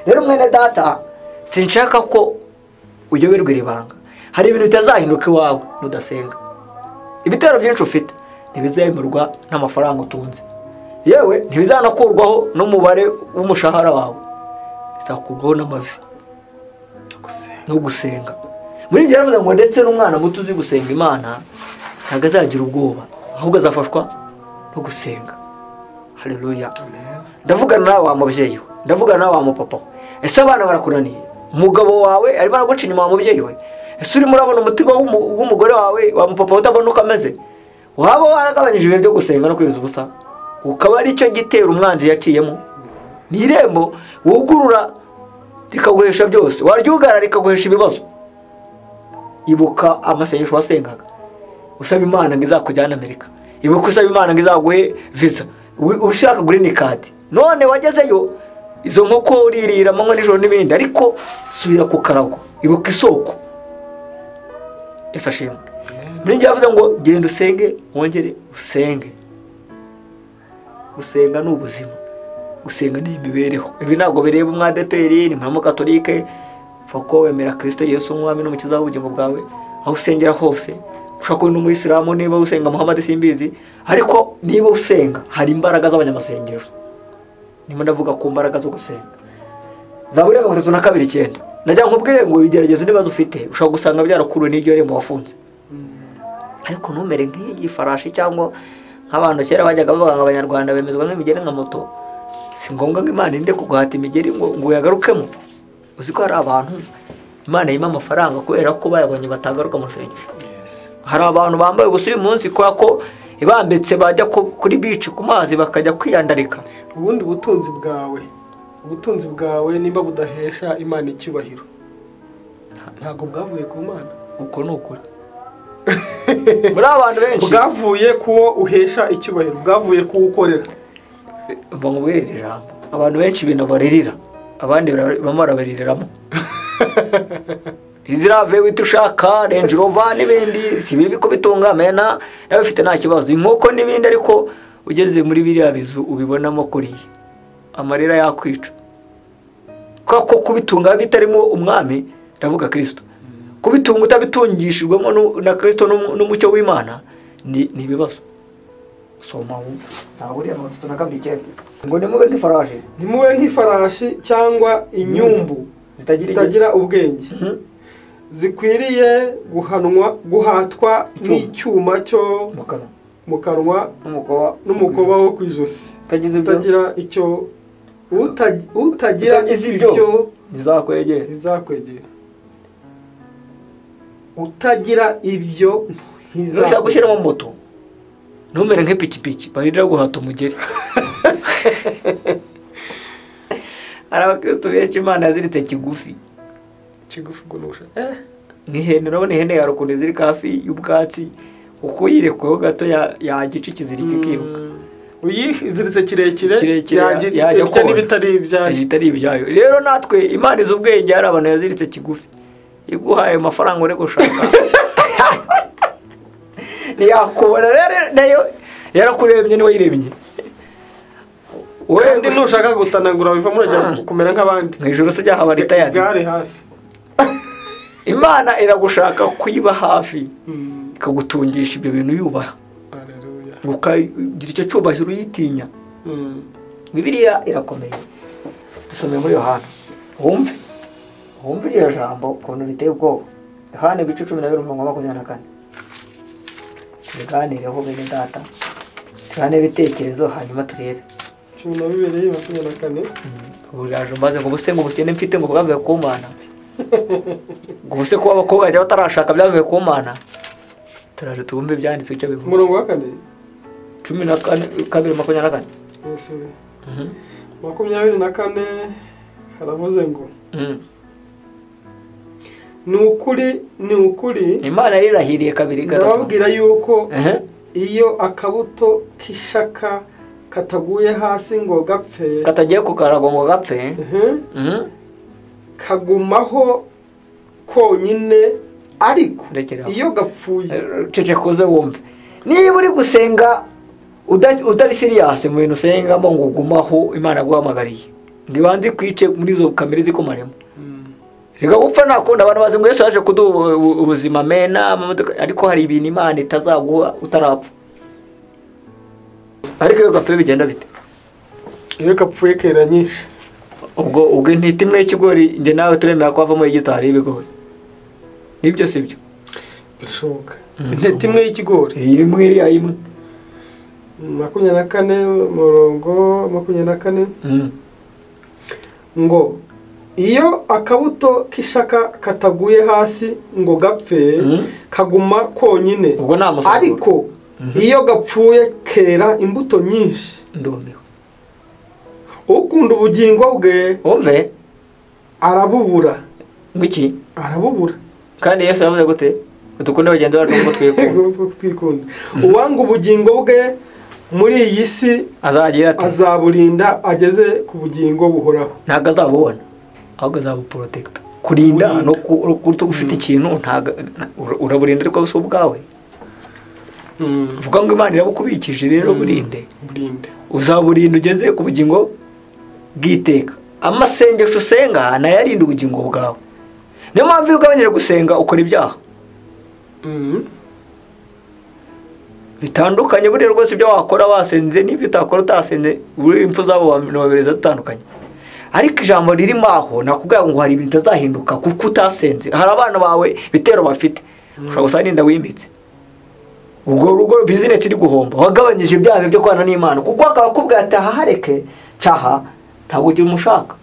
Rero mwene data, sinshaka ko uyoberwa iri banga. Hari ibintu bitazahinduka iwawe nudasenga. Ibitero byinshi ufite ntibizemerwa n'amafaranga utunze, yewe ntibizanakurwaho n'umubare w'umushahara wawe, bizakurwaho n'amavi no gusenga. Muri ibyo yaravuze ngo ndetse n'umwana muto uzi gusenga Imana ntabwo azagira ubwoba, ahubwo azafashwa no gusenga. Haleluya. Ndavugana nawe wa mubyeyi we, ndavugana nawe wa mupapa we. Ese abana barakunaniye? Umugabo wawe arimo araguca inyuma wa mubyeyi we? Ese urimo urabona umutima w'umugore wawe wa mupapa utabona uko ameze? Waba waragabanyije ibihe byo gusenga no kwiriza ubusa, ukaba ari cyo gitera umwanzi yaciyemo. Ni irembo wugurura rikaguhesha byose, waryugara rikaguhesha ibibazo. Ibuka amasengesho wasengaga usaba Imana ngo izakujyane Amerika, ibuka usaba Imana ngo izaguhe visa, ushaka green card, none wagezeyo izo nkoko uririra amanywa nijoro n'ibindi, ariko subira ku karago, ibuka isoko. Ese ashimwe. Muri ibyo yavuze ngo genda usenge wongere usenge. Gusenga ni ubuzima, gusenga ni imibereho. Ibi ntabwo bireba umwadeperi, ni mpamvu katolike, kuko wemera Kristo Yesu umwami n'umukiza w'ubugingo bwawe, aho usengera hose. Ushobora kuba n'umuyisilamu niba usenga Muhammad simbizi, ariko niba usenga hari imbaraga z'abanyamasengesho. Ndimo ndavuga ku mbaraga zo gusenga. Zaburi ya 32:9. Najya nkubwire ngo ibigeragezo nibazo ufite ushobora gusanga byarakuruwe n'iryo rembo wafunze. Ariko ntumere nk'iyi farashi cyangwa nk'abantu kera bajyaga bavuga ngo abanyarwanda bemezwa nk'imigeri nka moto. Si ngombwa ngo Imana inde kuguhata imigeri ngo yagarukemo. Uzi ko hari abantu Imana yima amafaranga kubera ko bayabonye batagaruka mu rusengero. Hari abantu bambaye ubusa uyu munsi kubera ko ibambitse bajya kuri beach ku mazi bakajya kwiyandarika. Ubundi ubutunzi bwawe nimba budahesha Imana icyubahiro, ntabwo bwavuye ku Mana. Uko ni ukuri. Muri abantu benshi bwavuye kuwo uhesha icyubahiro, bwavuye kuwo ukorera. Bamubwira iri jambo, abantu benshi ibintu baririra, abandi bamara baririramo. Izira wita ushaka Range Rover n'ibindi, si bibi kubitunga mena n'abafite nta kibazo, inkoko n'ibindi, ariko ugeze muri biriya bizu ubibonamo kuriya amarira yakwica. Kuko kubitunga bitarimo umwami, ndavuga Kristo, kubitunga utabitungishijwemo na Kristo n'umucyo w'Imana ni ibibazo. Soma wumve Zaburi ya 32:9. Ngo nimube nk'ifarashi, nimube nk'ifarashi cyangwa inyumbu zitagira ubwenge, zikwiriye guhanwa guhatwa n'icyuma cyo mu kanwa n'umukoba wo ku ijosi, utagira icyo utagira ibyo ntizakwegera. Utagira ibyo ntushaka gushyiramo moto, ntumere nk'ipikipiki barira guhata umugeri. Hari abakristo benshi Imana yaziritse kigufi kigufi gunusha nk'ihene. Urabona ihene yawe ukuntu izirika hafi y'ubwatsi, kuko uyirekuyeho gato yagica ikizirika ikiruka. Uyiziritse kirekire yajya kona n'ibitari ibyayo, bitari ibyayo. Rero natwe Imana izi ubwenge, hari abantu yaziritse kigufi, iguhaye amafaranga uri gushaka ntiyakubona. Rero nayo yarakurebye, niwe yiremye. Kandi nushaka gutanangura bivamo urajya kumera nk'abandi. Mu ijoro se jya haba ritayadi gare hafi. Imana iragushaka kuyiba hafi, ikagutungisha ibyo bintu yubaha. Haleluya. Ukagira icyo cyubahiro uyitinya. Bibiliya irakomeye. Dusome muri Yohana. Wumve iryo jambo ukuntu riteye ubwoba. Yohana ibice 12:24. Tubiganireho bene data, turane ibitekerezo hanyuma turebe. 12:24. Ubu yaje mbaze ngo ubuse ngo ubukene mfite ngo bwavuye ku Mana. Ngo ubuse kuba abakobwa bajya batarashaka byavuye ku Mana. Turaje tubumbe ibyanditswe icyo bivuga. Umurongo wa 4 14 2:24. 24 haravuze ngo ni ukuri ni ukuri Imana yarahiriye kabiri gatatu. Ndababwira yuko iyo akabuto k'ishaka kataguye hasi ngo gapfe, katagiye ku karago ngo gapfe, kagumaho konyine, ariko iyo gapfuye. Ceceka wumve. Niba uri gusenga utari serious mu bintu usengamo ngo ugumaho Imana yaguhamagariye, ngo ibanze ikwice muri izo kamere zikumaremo. Reka gupfa nakunda abantu bazi ngo Yesu yaje kuduha ubuzima mena amamodoka, ariko hari ibintu Imana itazaguha utarapfa. Ariko iyo gapfuye bigenda bite? Iyo gapfuye kera nyinshi. Ubwo intiti imwe y'ikigori njye nawe turemera ko havamo igitari y'ibigori. Nibyo sibyo? Birashoboka. Intiti imwe y'ikigori. Imwe iriya imwe. 24 murongo 24. Ngo iyo akabuto k'ishaka kataguye hasi ngo gapfe, kaguma konyine, ariko iyo gapfuye kera imbuto nyinshi. Ndumiwe. Ukunda ubugingo bwe umve arabubura. Ngiki? Arabubura. Kandi Yesu yavuze gute? Dukunde bagenzi bacu ngo twikunda. Uwanga ubugingo bwe muri iyi si azagira ati azaburinda ageze ku bugingo buhoraho. Ntabwo azabubona, ahubwo azabuprotecta. Kurinda no ufite ikintu ntabwo uraburinda ariko si ubwawe. Vuga ngo Imana irabukubikije rero burinde. Burinde. Uzaburinda ugeze ku bugingo bw'iteka. Amasengesho usenga nayo arinda ubugingo bwawe. Niyo mpamvu iyo ugabanyije gusenga ukora ibyaha bitandukanye. Buriya rwose ibyo wakora wasenze n'ibyo utakora utasenze, buri impfu zabo babiri zitandukanye. Ariko ijambo ririmo aho nakubwira ngo hari ibintu bitazahinduka kuko utasenze. Hari abana bawe bitero bafite, ushobora gusanga inda wimitse, ubwo rugo business iri guhomba, wagabanyije ibyaha byo kwana n'Imana, kuko akabakubwira ati ahahareke caha ntabwo ugira umushaka.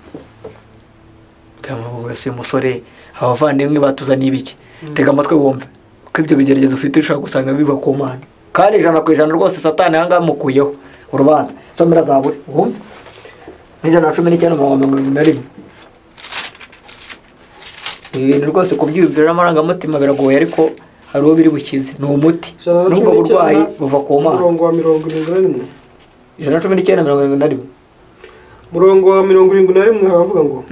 Ndamubwira umusore abavandimwe batuzaniye ibiki, tega amatwi wumve ko ibyo bigeragezo ufite ushobora gusanga biba ku Mana. Kandi 100% rwose Satani aha ngaha amukuyeho urubanza. Somera Zaburi wumve 119:71. Ibi bintu rwose kubyiyumvira amarangamutima biragoye, ariko hari uwo biri bukize. Ni umuti n'ubwo burwayi buva ku Mana. Umurongo wa 71. 119:71. Umurongo wa 71 haravuga ngo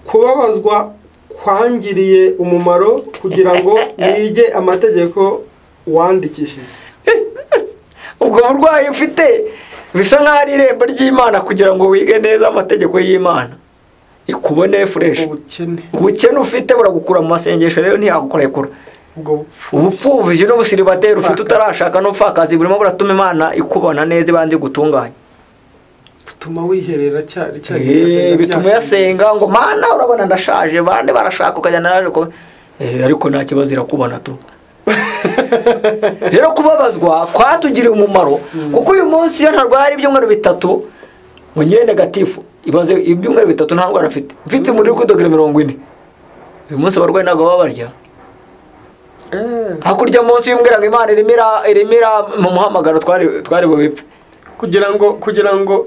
kubabazwa kwangiriye umumaro kugira ngo nige amategeko wandikishije. Ubwo burwayi ufite bisa nkaho ari irembo ry'Imana kugira ngo wige neza amategeko y'Imana, ikubone fresh. Ubukene ufite buragukura mu masengesho, rero ntiyakurekura. Ubupfubyi n'ubusiribateri ufite utarashaka n'upfakazi burimo buratuma Imana ikubona neza ibanze gutunganya. Bituma wiherera cyari cyari bituma uyasenga ngo Mana urabona ndashaje, bande barashaka ukajya naraje ko ariko nta kibazo irakubona tu. Rero kubabazwa kwatugiriye umumaro, kuko uyu munsi iyo ntarwara ibyumweru 3 ngo ngire negatifu, ibaze ibyumweru 3 nta ndwara mfite, mfite umuriro kuri dogere 40. Uyu munsi abarwayi ntabwo baba barya. Hakurya munsi y'umbwira ngo Imana irimira mu muhamagaro twari bubipfe. Kugira ngo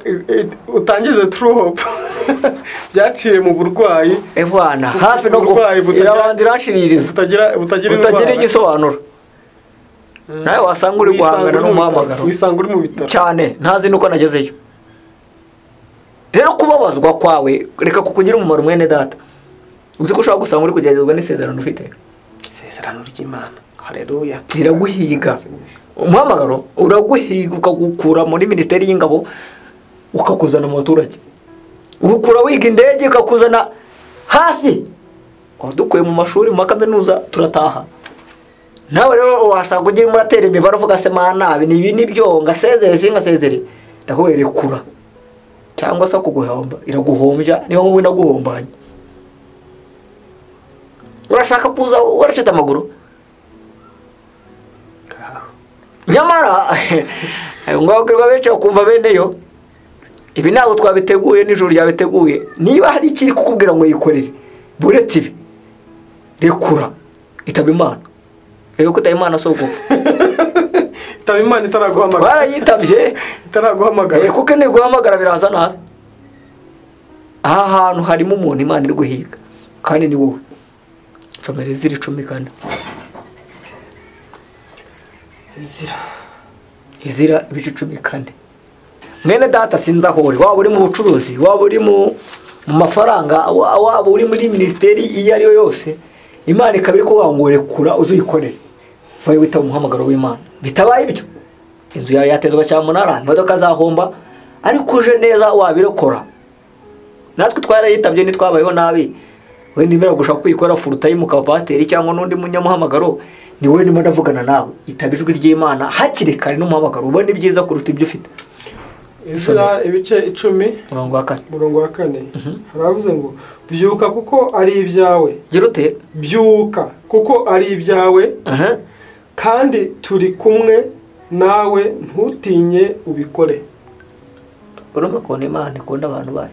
utangize True Hope byaciye mu burwayi. Ehwana hafi no irabanza irashiririza butagira igisobanuro. Nawe wasanga uri guhangana n'umuhamagaro, wisanga uri mu bitaro cyane ntazi nuko nagezeyo. Rero kubabazwa kwawe reka kukugira umumaro mwene data. Uzi ko ushobora gusanga uri kugeragezwa n'isezerano ufite, isezerano ry'Imana. Haleluya. Iraguhiga. Umuhamagaro uraguhiga ukagukura muri minisiteri y'ingabo ukakuzana mu baturage, ugukura wiga indege ukakuzana hasi. Wadukuye mu mashuri mu makaminuza turataha. Nawe rero wasanga ugiye muratera imibare uvuga se mana ibi ni nibyo ngasezere singasezere, ndakubwira cyangwa se kuguhomba iraguhombya, niyo wowe naguhombanye. Urashaka kuza urashita amaguru nyamara ngwabwirwa benshi bakumva beneyo. Ibi ntabwo twabiteguye, n'ijoro ryabiteguye. Niba hari ikiri kukubwira ngo yikorere, buretse ibi, rekura, itaba Imana. Reba ko itaba Imana si ugupfa. Itaba Imana itaraguhamagara. Twarayitabye itaraguhamagara. Kuko ntiguhamagara biraza nabi. Aha hantu harimo umuntu Imana iri guhiga kandi ni wowe. Nsomera Ezira 14. Ezira ibice 14. Mwene data sinzi aho uri, waba uri mu bucuruzi, waba uri mu mafaranga, waba uri muri minisiteri iyo ari yo yose, Imana ikaba iri kuvuga ngo rekura uzuyikorere. Vayo witaba umuhamagaro w'Imana. Bitabaye ibyo, inzu yawe yatezwa cyamunara, imodoka zahomba, ariko uje neza wabirokora. Natwe twarayitabye ntitwabayeho nabi. We nimera gushaka kwikora full time ukaba pasiteri cyangwa n'undi munyamuhamagaro, ni wowe ndimo ndavugana nawe. Itaba ijwi ry'Imana hakiri kare n'umuhamagaro, ubone ibyiza kuruta ibyo ufite. Ezira ibice 10 umurongo wa 4. Umurongo wa 4 haravuze ngo byuka kuko ari ibyawe. Gira ute? Byuka kuko ari ibyawe. Kandi turi kumwe nawe, ntutinye ubikore. Urumva ko Imana ikunda abantu bayo.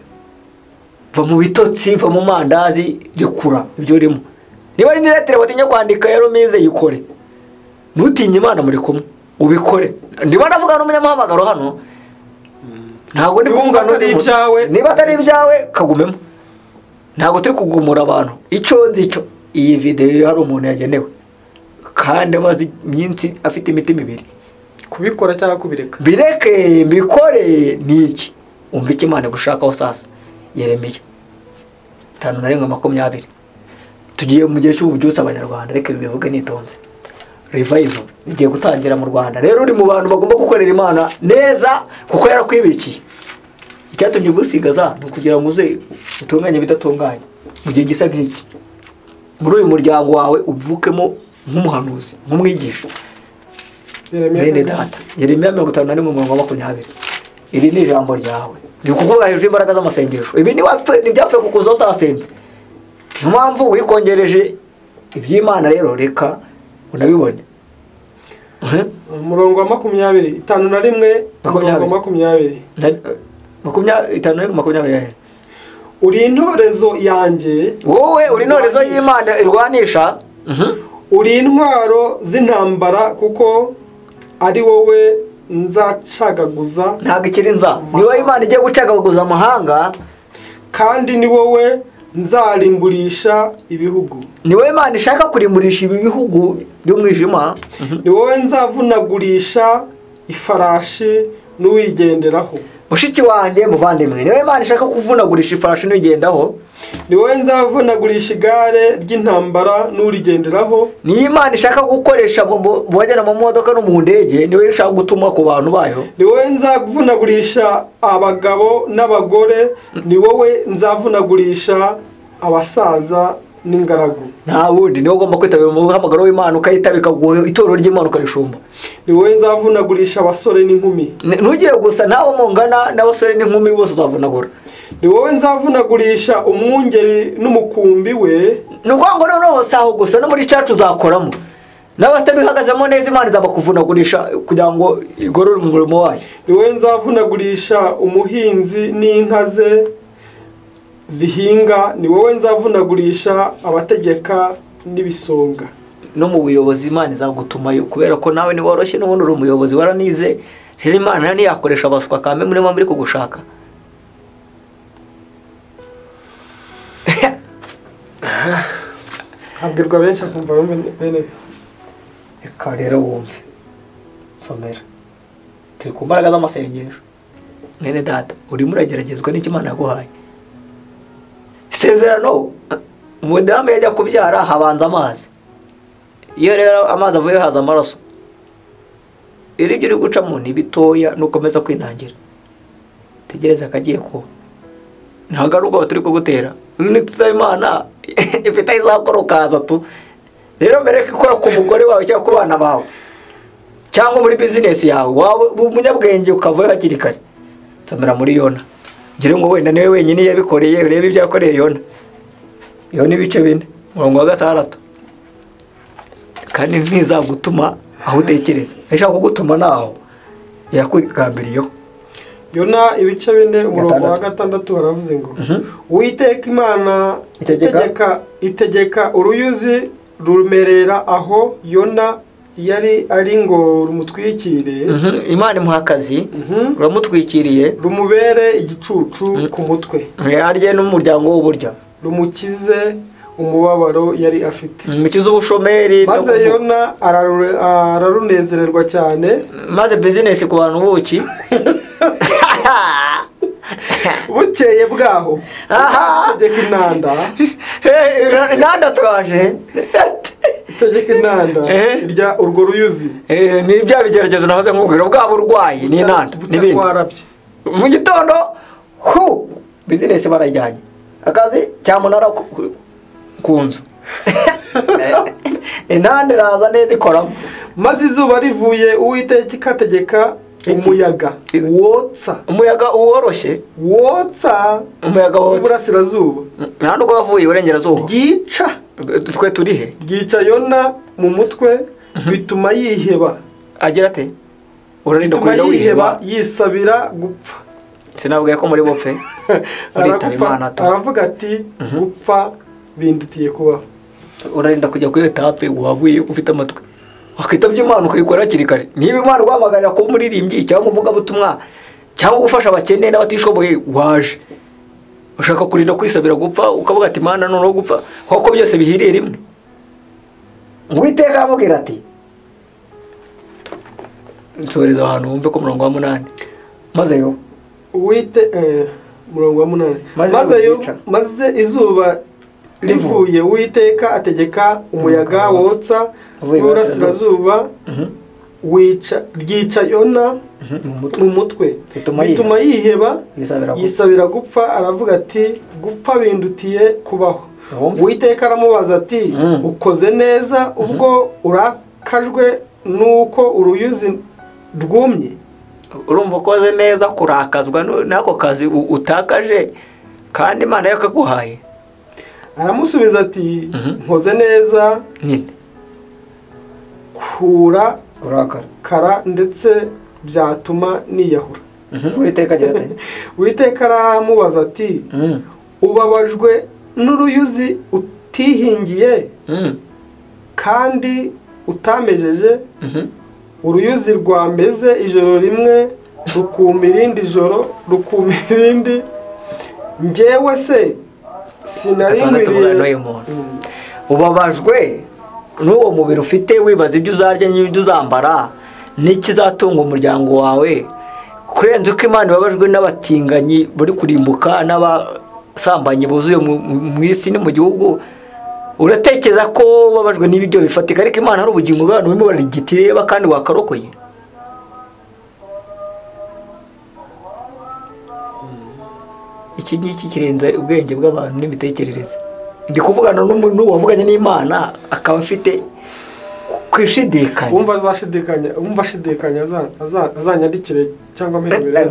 Va mu bitotsi, va mu mandazi, rekura ibyo urimo. Niba ari niretere watinye kwandika yaro mize yikore. Ntutinye Imana muri kumwe, ubikore. Niba navuga n'umunyamuhamagaro hano, ntabwo ndi kuvuga atari ibyawe. Niba atari ibyawe kagumemo. Ntabwo turi kugumura abantu. Icyo nzi cyo, iyi video hari umuntu yagenewe kandi amaze iminsi afite imitima ibiri. Kubikora cyangwa kubireka. Bireke mbikore ni iki? Umva icyo Imana igushakaho sasa. Yeremiya 5:20. Tugiye mu gihe cy'ububyutse abanyarwanda, reka bivuge nitonze. Revival igiye gutangira mu Rwanda. Rero uri mu bantu bagomba gukorera Imana neza kuko yarakwibikiye. Icyatumye gusigaza ni ukugira ngo uze utunganye bidatunganye mu gihe gisa nk'iki. Muri uyu muryango wawe uvukemo nk'umuhanuzi, nk'umwigisha. Bene data, Yeremiya 51:20. Iri ni ijambo ryawe. Ni ukuvuga hejuru imbaraga z'amasengesho. Ibi ni ibyapfuye kukuza utasenze. Niyo mpamvu wikongereje iby'Imana rero reka unabibone. Umurongo wa 20, 51, umurongo wa 20. 51:20. Uri intorezo yanjye. Wowe uri intorezo y'Imana irwanisha. Uri intwaro z'intambara kuko ari wowe nzacagaguza. Ntabwo ikiri nza. Ni wowe Imana igiye gucagaguza amahanga, kandi ni wowe nzarimburisha ibihugu. Ni wowe Imana ishaka kurimburisha ibi bihugu by'umwijima. Ni wowe nzavunagurisha ifarashi n'uyigenderaho. Mushiki wanjye muvandimwe, ni wowe Imana ishaka kuvunagurisha ifarashi n'uyigendaho. Ni wowe nzavunagurisha igare ry'intambara n'urigenderaho. Ni Imana ishaka gukoresha bogera mu modoka no mu ndege, ni wowe ishaka gutuma ku bantu bayo. Ni wowe nzavunagurisha abagabo n'abagore, ni wowe nzavunagurisha abasaza n'ingaragu. Nta wundi, niwe ugomba kwitabira umuhamagaro w'Imana ukayitabika itorero ry'Imana ukarishumba. Ni wowe nzavunagurisha abasore n'inkumi. Ntugire gusa nawe mungana n'abasore n'inkumi bose uzavunagura. Ni wowe nzavunagurisha umwungeri n'umukumbi we. Ni ukuvuga ngo noneho si aho gusa, no muri cacu uzakoramo. N'abatabihagazemo neza Imana izabakuvunagurisha kugira ngo igorore umurimo wayo. Ni wowe nzavunagurisha umuhinzi n'inka ze zihinga, ni wowe nzavunagurisha abategeka n'ibisonga. No mu buyobozi Imana izagutumayo kubera ko nawe ni woroshye n'ubundi uri umuyobozi waranize. Rero Imana ntiyakoresha abaswa kame muri muri kugushaka. Abwirwa benshi akumva bene. Reka rero wumve. Nsomera. Turi ku mbaraga z'amasengesho. Mwene data, urimo urageragezwa n'icyo Imana yaguhaye. Isezerano, umudamu yajya kubyara habanza amazi. Iyo rero amazi avuye haza amaraso. Rero ibyo uri gucamo ni bitoya nukomeza kwinangira. Tegereza akagiye kuba. Ntabwo ari ubwoba turi kugutera. Uri nitutaba Imana ifite izakora ukaza tu. Rero mbere ko ikora ku mugore wawe cyangwa ku bana bawe cyangwa muri bizinesi yawe, waba umunyabwenge ukavayo hakiri kare. Nsomera muri Yona, ngira ngo wenda niwe wenyine yabikoreye, urebe ibyo yakoreye Yona. Yona ibice 4 umurongo wa 6. Kandi ntizagutuma aho utekereza, ishaka kugutuma naho yakugambiriyeho. Yona ibice 4 umurongo wa 6 baravuze ngo Uwiteka Imana itegeka uruyuzi rumerera aho Yona yari ari ngo rumutwikire. Imana imuha akazi, ruramutwikiriye, rumubere igicucu ku mutwe, arye n'umuryango w'uburyo, rumukize umubabaro yari afite, rumukize ubushomeri. Maze Yona ararunezererwa cyane, maze business ku bantu buki. Bukeye bwaho itegeka inanda, inanda twaje itegeka inanda irya urwo ruyuzi. Ni bya bigeragezo nahoze nkubwira, bwa burwayi ni inanda n'ibindi. Mu gitondo hu business barajyanye, akazi cyamunara ku nzu. Inanda iraza neza ikoramo. Maze izuba rivuye Uwiteka ikategeka umuyaga wotsa, umuyaga uworoshye wotsa, umuyaga wotsa iburasirazuba, nta nubwo wavuye iburengerazuba, ryica twe turihe, ryica Yona mu mutwe, bituma yiheba. Agira ate? Urarinda kurinda wiheba, yisabira gupfa. Sinabwiye ko muri bopfe. Aravuga ati gupfa bindutiye kubaho. Urarinda kujya kuri etape wavuye ufite amatwi, wakitabye Imana ukayikora hakiri kare. Niba Imana guhamagarira kuba umuririmbyi cyangwa umuvugabutumwa cyangwa gufasha abakene n'abatishoboye, waje ushaka kurinda kwisabira gupfa, ukavuga ati Imana noneho gupfa kuko byose bihiriye rimwe. Uwiteka aramubwira ati, nsoreza ahantu wumve ko murongo wa 8. Maze yo Uwite murongo wa 8, maze izuba rivuye Uwiteka ategeka umuyaga wotsa iburasirazuba, ryica Yona mu mutwe, bituma yiheba, yisabira gupfa. Aravuga ati gupfa bindutiye kubaho. Uwiteka aramubaza ati ukoze neza ubwo urakajwe nuko uruyuzi rwumye. Urumva ukoze neza kurakazwa n'ako kazi utakaje kandi Imana yakaguhaye. Aramusubiza ati nkoze neza nyine kurakara ndetse byatuma niyahura. Uwiteka agira ati, Uwiteka aramubaza ati ubabajwe n'uruyuzi utihingiye kandi utamejeje? Uruyuzi rwameze ijoro rimwe rukuma irindi joro rukuma irindi, njyewe se sinari nkwiriye. Ubabajwe n'uwo mubiri ufite, wibaza ibyo uzarya n'ibyo uzambara n'ikizatunga umuryango wawe, kurenza uko Imana ibabajwe n'abatinganyi bari kurimbuka n'abasambanyi buzuye mu isi no mu gihugu. Uratekereza ko babajwe n'ibyo bifatika, ariko Imana hari ubugingo bw'abantu barimo bararigitireba kandi wakarokoye. Iki ngiki kirenze ubwenge bw'abantu n'imitekerereze. Ndi kuvugana n'umuntu wavuganye n'Imana akaba afite kwishidikanya. Wumva azashidikanya, wumva ashidikanya azanyandikire cyangwa mpemerere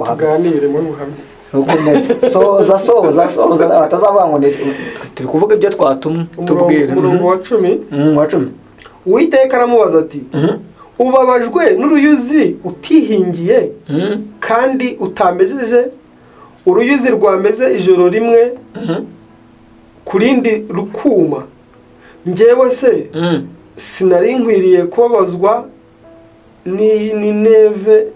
tuganire muri buhamya. Ukomeze soza soza soza, batazavuga ngo turi kuvuga ibyo twatumwe. Tubwire umurongo wa 10. Wa 10. Uwiteka aramubaza ati ubabajwe n'uruyuzi utihingiye kandi utamejeje? Uruyuzi rwameze ijoro rimwe kurindi rukuma, njyewe se sinari nkwiriye kubabazwa n'Nineve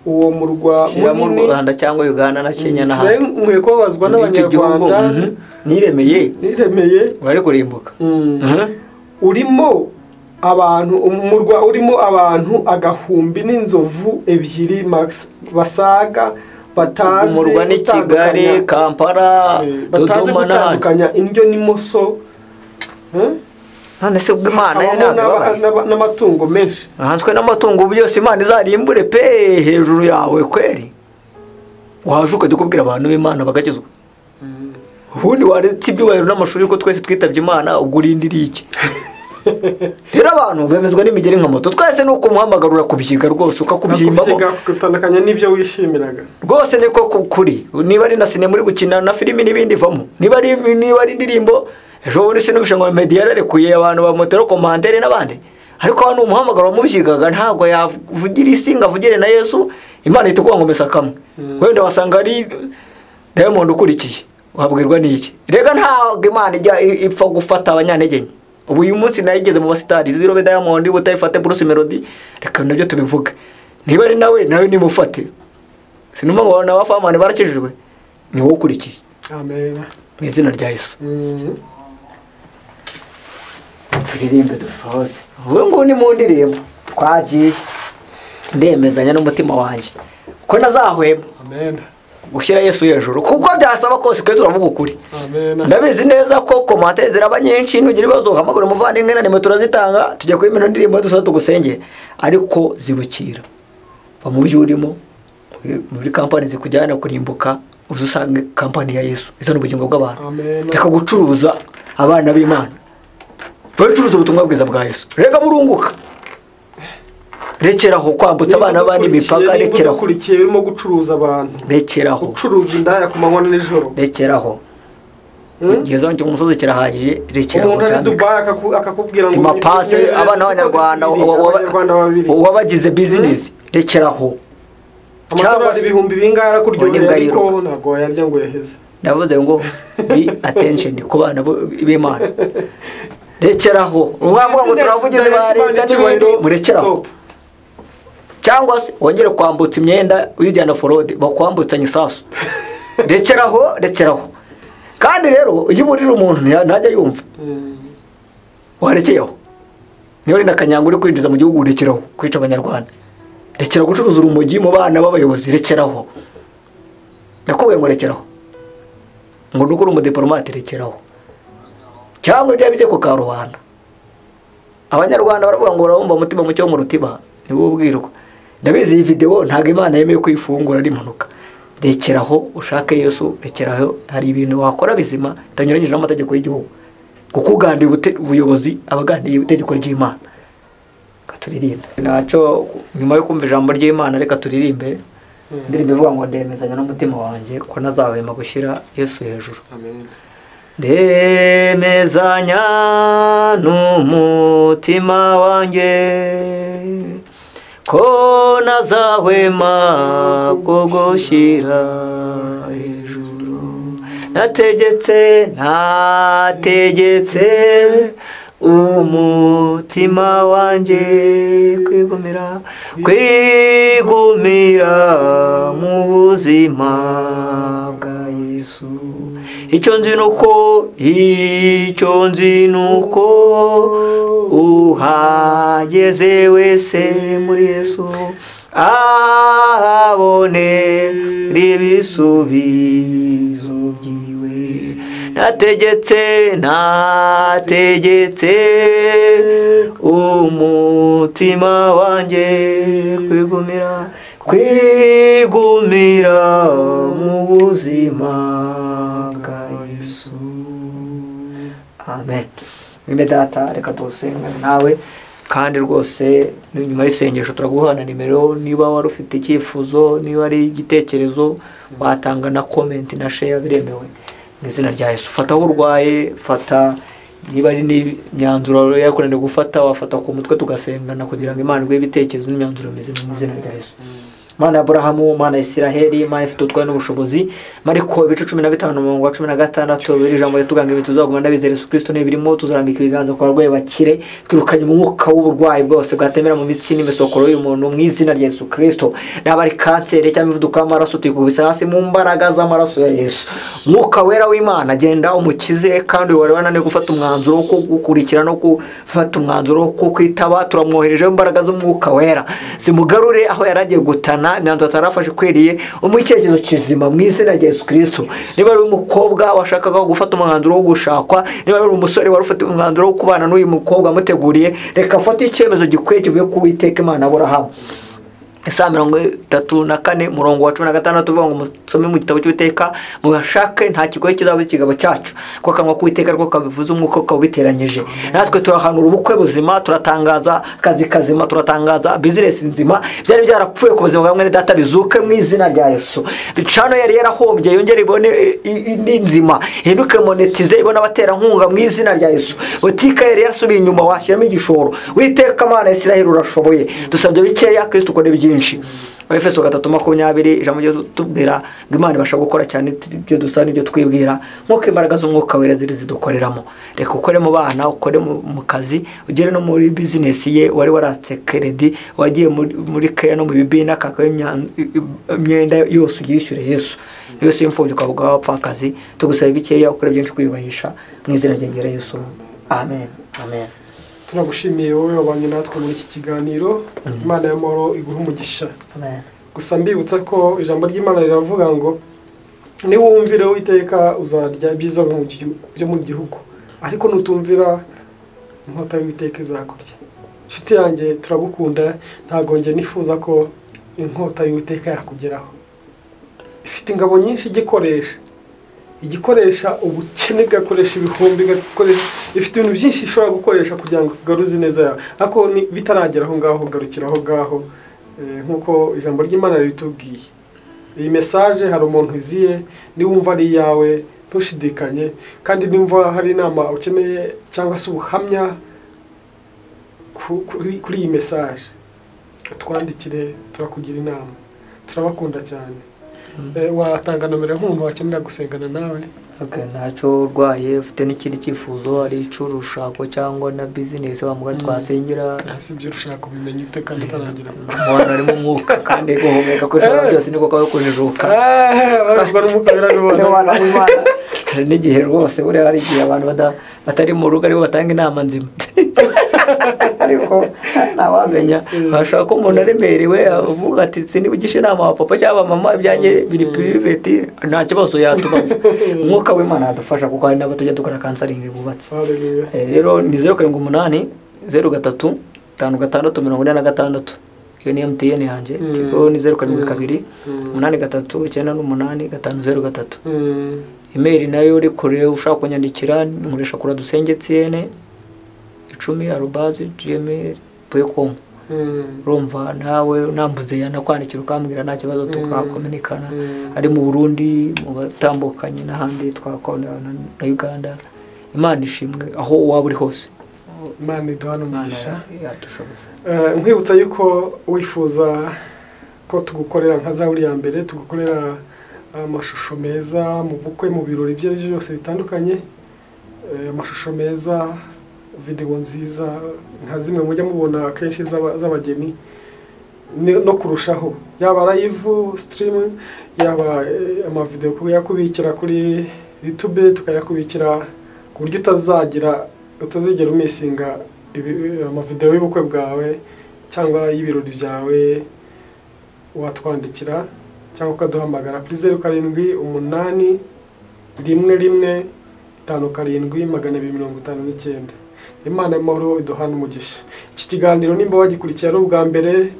uwo murwa munini Rwanda cyangwa Uganda na Kenya na handi, nkwiye kubabazwa n'Abanyarwanda niremeye bari kurimbuka. Urimo abantu, umurwa urimo abantu agahumbi n'inzovu 2 max basaga batazi umurwa ni Kigali, Kampala, Dodoma n'ahandi, indyo n'imoso. None se ubwo Imana n'amatungo menshi hanzwe n'amatungo byose Imana izarimbure pe hejuru yawe kweri. Waje ukajya kubwira abantu b'Imana bagakizwa. Ubundi waretse ibyubahiro n'amashuri ko twese twitabye Imana, ubwo urindiriye iki? Rero abantu bemezwa n'imigeri nka moto. Twese nuko umuhamagarura kubyiga rwose ukakubyimbamo. Gutandukanya n'ibyo wishimiraga. Rwose niko kuri. Niba ari na sinema uri gukina na filimi n'ibindi vamo. Niba ari indirimbo ejo bundi sinubishe ngo media yararekuye abantu ba motero commandere n'abandi. Ariko hano umuhamagaro wamubyigaga ntabwo yavugira isi ngo avugire na Yesu, Imana ihita ikuba kamwe. Wenda wasanga ari Diamond ukurikiye. Wabwirwa n'iki? Rega ntabwo Imana ijya ipfa gufata abanyantege nke. Ubu uyu munsi nayigeze mu basitari Zirobe Diamond butayifate Bruce Melody, reka nabyo tubivuge. Niba ari nawe nimufate. Sinumva ngo na bafamane barakijijwe. Ni wowe ukurikiye. Amen. Mu izina rya Yesu. Turirimbe dusoze. Ubu ngo ni mu ndirimbo twagiye. Ndemezanya n'umutima wanjye ko ntazahwema. Amen. Gushyira Yesu hejuru kuko byasaba kose twe turavuga ukuri. Amen. Ndabizi neza ko komate ziraba nyinshi, nugira ibibazo uhamagara umuvandimwe na nimero turazitanga, tujya kuri mino ndirimbo dusa tugusengera, ariko zibukira ba mu byo urimo muri kampani zikujyana kurimbuka, uzusange kampani ya Yesu izana ubugingo bw'abantu. Reka gucuruza abana b'Imana, bacuruza ubutumwa bwiza bwa Yesu, reka burunguka. Rekeraho kwambutsa abana bandi imipaka, rekeraho ukurikiye urimo gucuruza abantu, rekeraho gucuruza indaya ku manywa n'ijoro, rekeraho kugeza ngo umusozi kirahagije, rekeraho cyane. Umuntu ari Dubai akakubwira ngo mapase abana b'abanyarwanda wabagize business, rekeraho. Cyangwa ibihumbi bingahe arakuryohera ariko ntabwo wayarya ngo yaheze. Ndavuze ngo be attention ku bana b'Imana. Rekeraho mwavuga ngo turavugize ba leta n'ibindi, murekeraho. Cyangwa se wongere kwambutsa imyenda uyijyana forode bakwambutsanye isasu. Rekeraho, rekeraho. Kandi rero iyo uburira umuntu ntajya yumva. Warekeyeho. Niba uri na kanyanga uri kwinjiza mu gihugu, rekeraho kwica abanyarwanda. Rekera gucuruza urumogi mu bana b'abayobozi, rekeraho. Nakubwiye ngo rekeraho. Ngo nuko uri umudipolomate, rekeraho. Cyangwa ibyo bijye ku karubanda. Abanyarwanda baravuga ngo barabumba umutima mucyo mu rutiba, ni wowe ubwirwa. Ndabizi iyi video ntago Imana yemeye kuyifungura ari impanuka. Rekeraho ushake Yesu, rekeraho hari ibintu wakora bizima bitanyuranyije n'amategeko y'igihugu. Kuko ugandiye ubuyobozi abagandiye itegeko ry'Imana. Reka turirimbe. Naco nyuma yo kumva ijambo ry'Imana reka turirimbe. Indirimbo ivuga ngo ndemezanya n'umutima wanjye ko ntazahwema gushyira Yesu hejuru. Amen. Ndemezanya n'umutima wanjye ko ntazahwema kugushyira hejuru. Nategetse umutima wanjye kwigumira mu buzima bwa Yesu. Icyo nzi nuko uhageze wese muri Yesu ahabone ibisubizo byiwe. Nategetse umutima wanjye kwigumira mu buzima bwa Yesu. Amen. Mwene data, reka dusenge nawe kandi rwose nyuma y'isengesho turaguhana nimero, niba wari ufite icyifuzo, niba ari igitekerezo watanga na comment na share, biremewe mu izina rya Yesu. Fata aho urwaye, fata niba ari n'imyanzuro yakunaniye gufata, wafata ku mutwe tugasengana kugira ngo Imana iguhe ibitekerezo n'imyanzuro mizima mu izina rya Yesu. Mana ya Aburahamu, Mana ya Isiraheli, Mana ifite ubutware n'ubushobozi. Mariko ibice 15 umurongo wa 16 biri ijambo rituganga ibintu tuzaguma n'abizera Yesu Kristo n'ibirimo, tuzarambika ibiganza ku barwayi bakire, twirukanye umwuka w'uburwayi bwose bwatemera mu mitsi n'imisokoro y'umuntu mu izina rya Yesu Kristo. Naba ari kanseri cyangwa imivuduko y'amaraso, tuyikubise hasi mu mbaraga z'amaraso ya Yesu. Mwuka wera w'Imana agenda umukize, kandi wari wananiwe gufata umwanzuro wo kugukurikira no gufata umwanzuro wo kukwitaba, turamwohereje imbaraga z'umwuka wera zimugarure aho yaragiye gutana imyanzuro atarafashe ikwiriye, umuhe icyerekezo kizima mu izina rya Yesu Kristo. Niba ari umukobwa washakaga gufata umwanzuro wo gushakwa, niba ari umusore wari ufite umwanzuro wo kubana n'uyu mukobwa amuteguriye, reka afate icyemezo gikwiye kivuye ku Uwiteka Imana Aburahamu. Isa 34 murongo wa 16 uvuga ngo musome mu gitabo cy'Uwiteka mubashake nta kigoye kizaba ikigabo cyacu, kuko akanwa k'Uwiteka ariko kabivuze umwuka kawubiteranyije. Natwe turahanura ubukwe buzima, turatangaza akazi kazima, turatangaza business nzima, byari byarapfuye ku buzima bwa mwene data bizuke mu izina rya Yesu. Bicano yari yarahombye yongere ibone indi nzima, ihinduke monetize ibone abaterankunga mu izina rya Yesu. Butike yari yarasubiye inyuma washyiramo igishoro. Uwiteka Mana ya Isiraheli urashoboye, dusabye bikeya Kristo ukore byinshi. Efeso 3:20 ijambo ryo tubwira ngo Imana ibasha gukora cyane ibyo dusa n'ibyo twibwira, nk'uko imbaraga z'umwuka wera ziri zidukoreramo. Reka ukore mu bana, ukore mu kazi, ugere no muri business ye wari waratse credit, wagiye muri keya no mu bibina kaka imyenda yose ugishyure Yesu. Yose imfubyi ukavuga wapfakazi, tugusaba bikeya ukore byinshi kwiyubahisha mu izina rya Yesu. Amen. Amen. Turagushimiye wowe wabanye natwe muri iki kiganiro. Imana y'amahoro iguhe umugisha. Amen. Gusa mbibutsa ko ijambo ry'Imana riravuga ngo niwumvire Uwiteka uzarya ibyiza byo mu gihugu, ariko nutumvira inkota y'Uwiteka izakurya. Inshuti yanjye turagukunda, ntago njye nifuza ko inkota y'Uwiteka yakugeraho. Ifite ingabo nyinshi igikoresha, igikoresha ubukene, igakoresha ibihumbi, igakoresha, ifite ibintu byinshi ishobora gukoresha kugira ngo igaruze neza yawe, ariko bitaragera aho ngaho, garukira aho ngaho nk'uko ijambo ry'Imana ritubwiye. Iyi message hari umuntu uziye, niwumva ari iyawe ntushidikanye, kandi niwumva hari inama ukeneye cyangwa se ubuhamya kuri iyi message twandikire, turakugira inama. Turabakunda cyane. Watanga nomero nk'umuntu wakenera gusengana nawe? Okay, ntacyo urwaye ufite n'ikindi cyifuzo ari icurushako cyangwa na business bamuga twasengera, si ibyo urushaka ubimenya ute kandi utaragira umuntu ari mu mwuka kandi guhumeka ko ishobora byose niko kawe kujijuka. Barubwa n'umwuka birarubona. Hari n'igihe rwose buriya hari igihe abantu batari mu rugo aribo batanga inama nzima. Ariko ntawamenya, bashaka ko umuntu aremerewe avuga ati sinibugisha inama wa papa cyangwa mama, ibyanjye biri private, nta kibazo yatubaza. Umwuka w'Imana yadufasha kuko hari n'abo tujya dukora counseling bubatse. Rero ni 078 03 56 46, iyo ni MTN yanjye. Tigo ni 072 83 98 503. Email nayo uri kure ushaka kunyandikira nkoresha kura dusenge tn10@gmail.com. Urumva nawe nambuze yanakwandikira ukambwira nta kibazo tukakominikana. Ari mu Burundi, mu batambukanye n'ahandi twakorana na Uganda. Imana ishimwe aho waba uri hose. Imana iduhane umugisha. Nkwibutsa yuko wifuza ko tugukorera nka Zaburi ya mbere, tugukorera amashusho meza mu bukwe, mu birori ibyo ari byo byose bitandukanye, amashusho meza, video nziza nka zimwe mujya mubona akenshi z'abageni, no kurushaho, yaba live stream, yaba amavideo kuyakubikira kuri YouTube, tukayakubikira ku buryo utazigera umisinga amavideo y'ubukwe bwawe cyangwa y'ibirori byawe. Watwandikira cyangwa ukaduhamagara kuri 078 11 57 259. Imana y'amahoro iduhane umugisha. Iki kiganiro nimba wagikurikiye ari ubwa mbere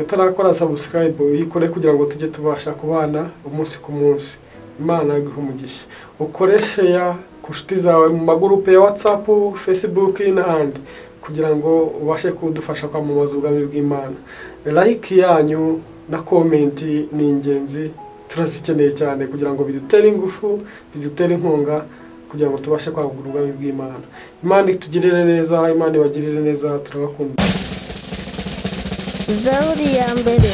utarakora subscribe, uyikore kugira ngo tujye tubasha kubana umunsi ku munsi. Imana iguhe umugisha. Ukore share ku nshuti zawe mu magurupe ya WhatsApp, Facebook n'ahandi, kugira ngo ubashe kudufasha kwamamaza ubwami bw'Imana. Like yanyu na comment ni ingenzi, turazikeneye cyane kugira ngo bidutere ingufu, bidutere inkunga kugira ngo tubashe kwagura ubwami bw'Imana. Imana itugirire neza, Imana ibagirire neza, turabakunda. Zaburi ya mbere.